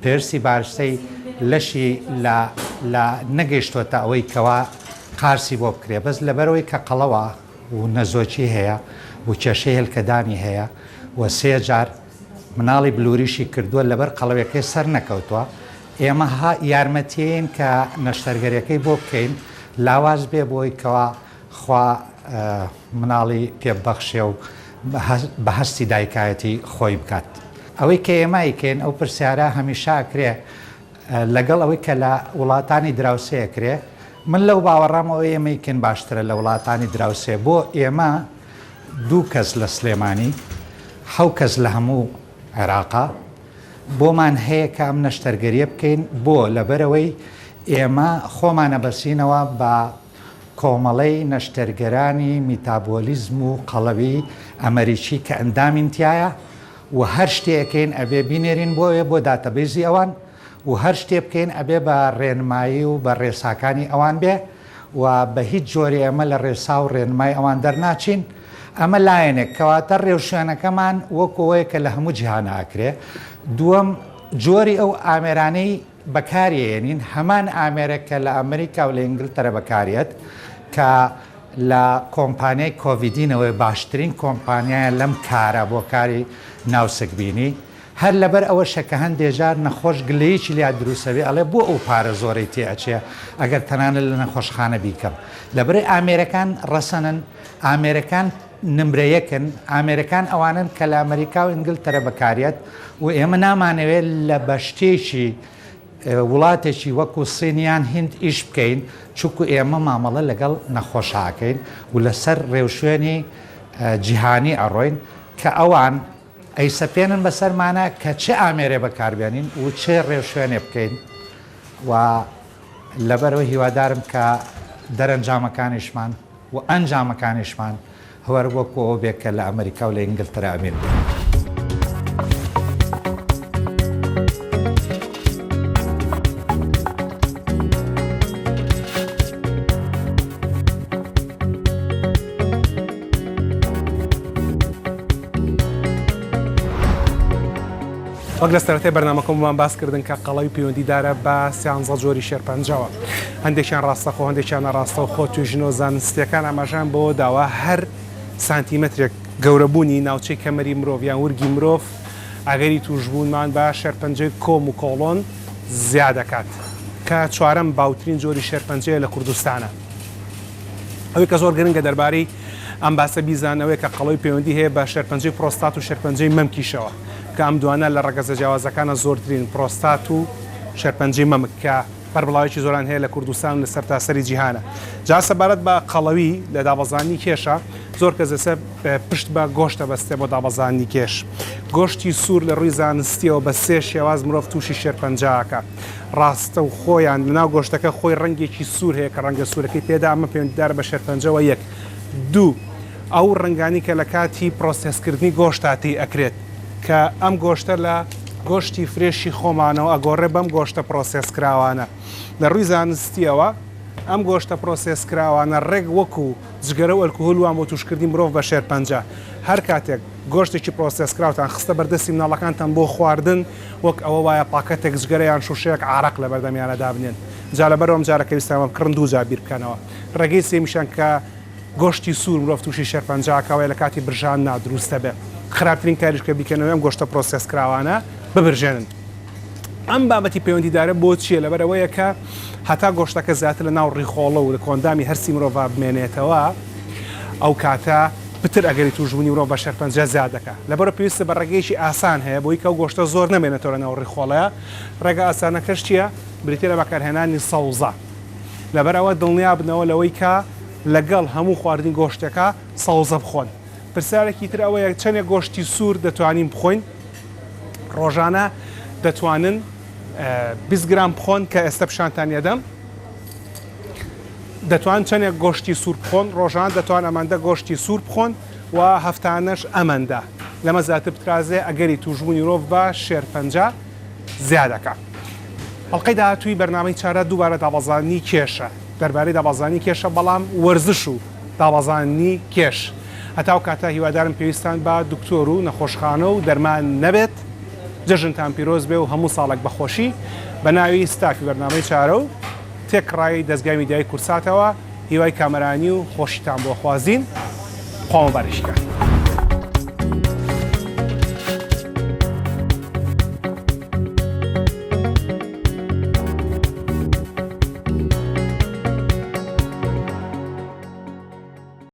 پێرسی بارستەی لەشی لە لە نەگەیشتۆتە ئەوەی کەوا قارسی بۆ بکرێ بەس لەبەرئەوەی کە قەڵەوە و نەزۆکی هەیە و کێشەی هێلکەدانی هەیە و سێ جار مناڵی بلوریشی کردووە لەبەر قەڵەویەکەی سەر نەکەوتووە ئێمە ها یارمەتیین کە نەشتەرگەریەکەی بۆ بکەین لاواز بێ بۆی کەوا خوا مناڵی پێ ببەخشێ و بە هەستی دایکایەتی خۆی بکات. ئەوەی کە ئێمە ئەیکەین ئەو پرسیارە هەمیشە ئەکرێ لەگەڵ ئەوەی کە لە وڵاتانی دراوسێ ئەکرێ من لەو باوەڕام ئەوەی ئێمە ئەیکەین باشترە لە وڵاتانی دراوسێ بۆ ئێمە دوو کەس لە سلێمانی حەو کەس لە هەموو عێراقا بۆمان هەیە کە ئەم نەشتەرگەریە بکەین بۆ لەبەرئەوەی ئێمە خۆمان ئەبەسینەوە بە کۆمەڵەی نەشتەرگەرانی میتابۆلیزم و قەڵەوی ئەمەریکی کە ئەندامین تیایا و هەر شتێ ئەکەین ئەبێ بینێرین بۆ ئەوێ بۆ database ی ئەوان و هەر شتێ بکەین ئەبێ بە ڕێنمایی و بە ڕێساکانی ئەوان بێ و بە هیچ جۆرێ ئێمە لە ڕێسا و ڕێنمای ئەوان دەرناچین ئەمە لایەنێک کەواتە ڕێوشوێنەکەمان وەکو ئەوەیە کە لە هەموو جیهانا ئەکرێ دووەم جۆری ئەو ئامێرانەی بەکاری ئەیەنین هەمان ئامێرە کە لە ئەمریکا و لە ئینگلتەرە بەکاریەت کە لە کۆمپانیای کۆڤیدینەوەی باشترین کۆمپانیایە لەم کارە بۆ کاری ناوسکبینی. هەر لەبەر ئەوەشە کە هەندێ جار نەخۆش گلەیەکی لیا دروست ئەبێ ئەڵێ بۆ ئەو پارە زۆرەی تێ ئەچێ ئەگەر تەنانەت لە نەخۆشخانە بیکەم. لەبەرئ ئامێرەکان ڕەسەنن، ئامێرەکان نمرە یەکن، ئامێرەکان ئەوانەن کە لە ئەمەریکا و ئینگلتەرە بەکاریەت و ئێمە نامانەوێت لە بە شتێکی وڵاتێکی وەکو سین یان هیند ئیش بکەین چونکو ئێمە مامەڵە لەگەڵ نەخۆشا ئەکەین و لەسەر ڕێوشوێنی جیهانی ئەڕۆین کە ئەوان ئەیسەپێنن بەسەرمانا کە چ ئامێرێ بەکاربێنین و چ ڕێوشوێنێ بکەین و لەبەرئەوە هیوادارم کە دەرەنجامەکانیشمان و ئەنجامەکانیشمان هەر وەکو ئەوە بێت کە لە ئەمەریکا و لە ئینگلتەرا ئەبینرێت. وەک لە سەرەتای بەرنامەکەممان باس کردن کە قەڵەوی پەیوەندیدارە بە سیانزە جۆری شێرپەنجەوە هەندێکیان ڕاستەخۆ هەندێکیان ناڕاستەوخۆ توێژینەوە زانستیەکان ئاماژەیان بەوە داوە هەر سانتیمەترێک گەورەبوونی ناوچەی کەمەری مرۆڤ یان ورگی مرۆڤ ئەگەری تووشبوونمان بە شێرپەنجەی کۆم و کۆڵۆن زیاد دەکات کە چوارەم باوترین جۆری شێرپەنجەیە لە کوردستانە. ئەوەی کە زۆر گرنگە دەربارەی ئەم باسە بیزانن ئەوەیە کە قەڵەوی پەیوەندی هەیە بە شێرپەنجەی پرۆستات و شێرپەنجەی مەمکیشەوە کە ئەم دوانە لە ڕەگەزە جیاوازەکانە زۆرترین پرۆستات و شێرپەنجەی مەمک کە بەربڵاویی زۆران هەیە لە کوردستان و لە سەرتاسەری جیهانە. جا سەبارەت بە قەڵەوی لە دابەزاندنی کێشە، زۆر کەس ئێستا پشت بە گۆشت دەبەستێ بۆ دابەزاندنی کێش. گۆشتی سوور لە ڕووی زانستییەوە بە سێ شێواز مرۆڤ تووشی شێرپەنجە ئەکا. ڕاستەوخۆ یان لەناو گۆشتەکە خۆی ڕەنگێکی سوور هەیە کە ڕەنگە سوورەکەی پێدا ئەمە پەیوەندیدارە بە شێرپەنجەوە یەک. دوو، ئەو ڕەنگانەی کە لە کاتی پرۆسێسکردنی گۆشتا تێی ئەکرێت. کە ئەم گۆشتە لە گۆشتی fresh ی خۆمانەوە ئەگۆڕێ بەم گۆشتە process کراوانە. لە ڕووی زانستییەوە ئەم گۆشتە process کراوانە ڕێک وەکو جگەرە و ئەلکهول وان بۆ تووشکردنی مرۆڤ بە شێرپەنجە. هەر کاتێک گۆشتێکی process کراوتان خستە بەردەستی مناڵەکانتان بۆ خواردن وەک ئەوە وایە پاکەتێک جگەرە یان شوشەیەک عارەق لەبەردەمیانە دابنێن. جا لەبەرئەوە ئەم جارە کە ویستتان وە بکڕن دووجار بیر بکەنەوە. ڕێگەی سێیەمیشیان کە گۆشتی سوور مرۆڤ تووشی شێرپەنجە ئەکا وایە لە کاتی برژاندنا دروست دەبێ. خراپترین کاریش کە بیکەنەوەی ئەم گۆشتە process کراوانە ببرژێنن. ئەم بابەتی پەیوەندیدارە بۆ چییە؟ لەبەر ئەوەیە کە هەتا گۆشتەکە زیاتر لە ناو ڕیخۆڵە و لە کۆئەندامی هەرسی مرۆڤا بمێنێتەوە ئەو کاتە پتر ئەگەری تووشبوونی مرۆڤ بە شێرپەنجە زیاد دەکا. لەبەرئەوە پێویستە بە ڕێگەیەکی ئاسان هەیە بۆی کە ئەو گۆشتە زۆر نەمێنێتەوە لە ناو ڕیخۆڵەیا. ڕێگە ئاسانەکەش چییە؟ بریتییە لە بەکارهێنانی سەوزە. لەبەرئەوە دڵنیابنەوە لەوەی کە لەگەڵ هەموو خواردنی گۆشتێکا سەوزە بخۆن. پرسیارێکی تر ئەوەیە چەندێک گۆشتی سوور دەتوانین بخۆین؟ ڕۆژانە دەتوانن 20 گرام بخۆن کە ئێستا پیشانتان یەدەم. دەتوان چەندێک گۆشتی سوور بخۆن؟ ڕۆژان دەتوان ئەمەندە گۆشتی سوور بخۆن و هەفتانەش ئەمەندە. لەمە زیاتر بترازێ ئەگەری تووشبوونی مرۆڤ بە شێرپەنجە زیادەکا. ئەڵقەی داهاتووی بەرنامەی چارە دووبارە دابەزاندنی کێشە، دەربارەی دابەزاندنی کێشە بەڵام وەرزش و دابەزاندنی کێش. هەتا ئەو کاتە هیوادارم پێویستتان بە دکتۆر و نەخۆشخانە و دەرمان نەبێت. جەژنتان پیرۆز بێ و هەموو ساڵێک بە خۆشی. بە ناوی ستافی بەرنامەی چارە و تێکڕای دەزگای میدیایی کوردساتەوە هیوای کامەرانی و خۆشیتان بۆ خوازین. خوا مبارەکی کات.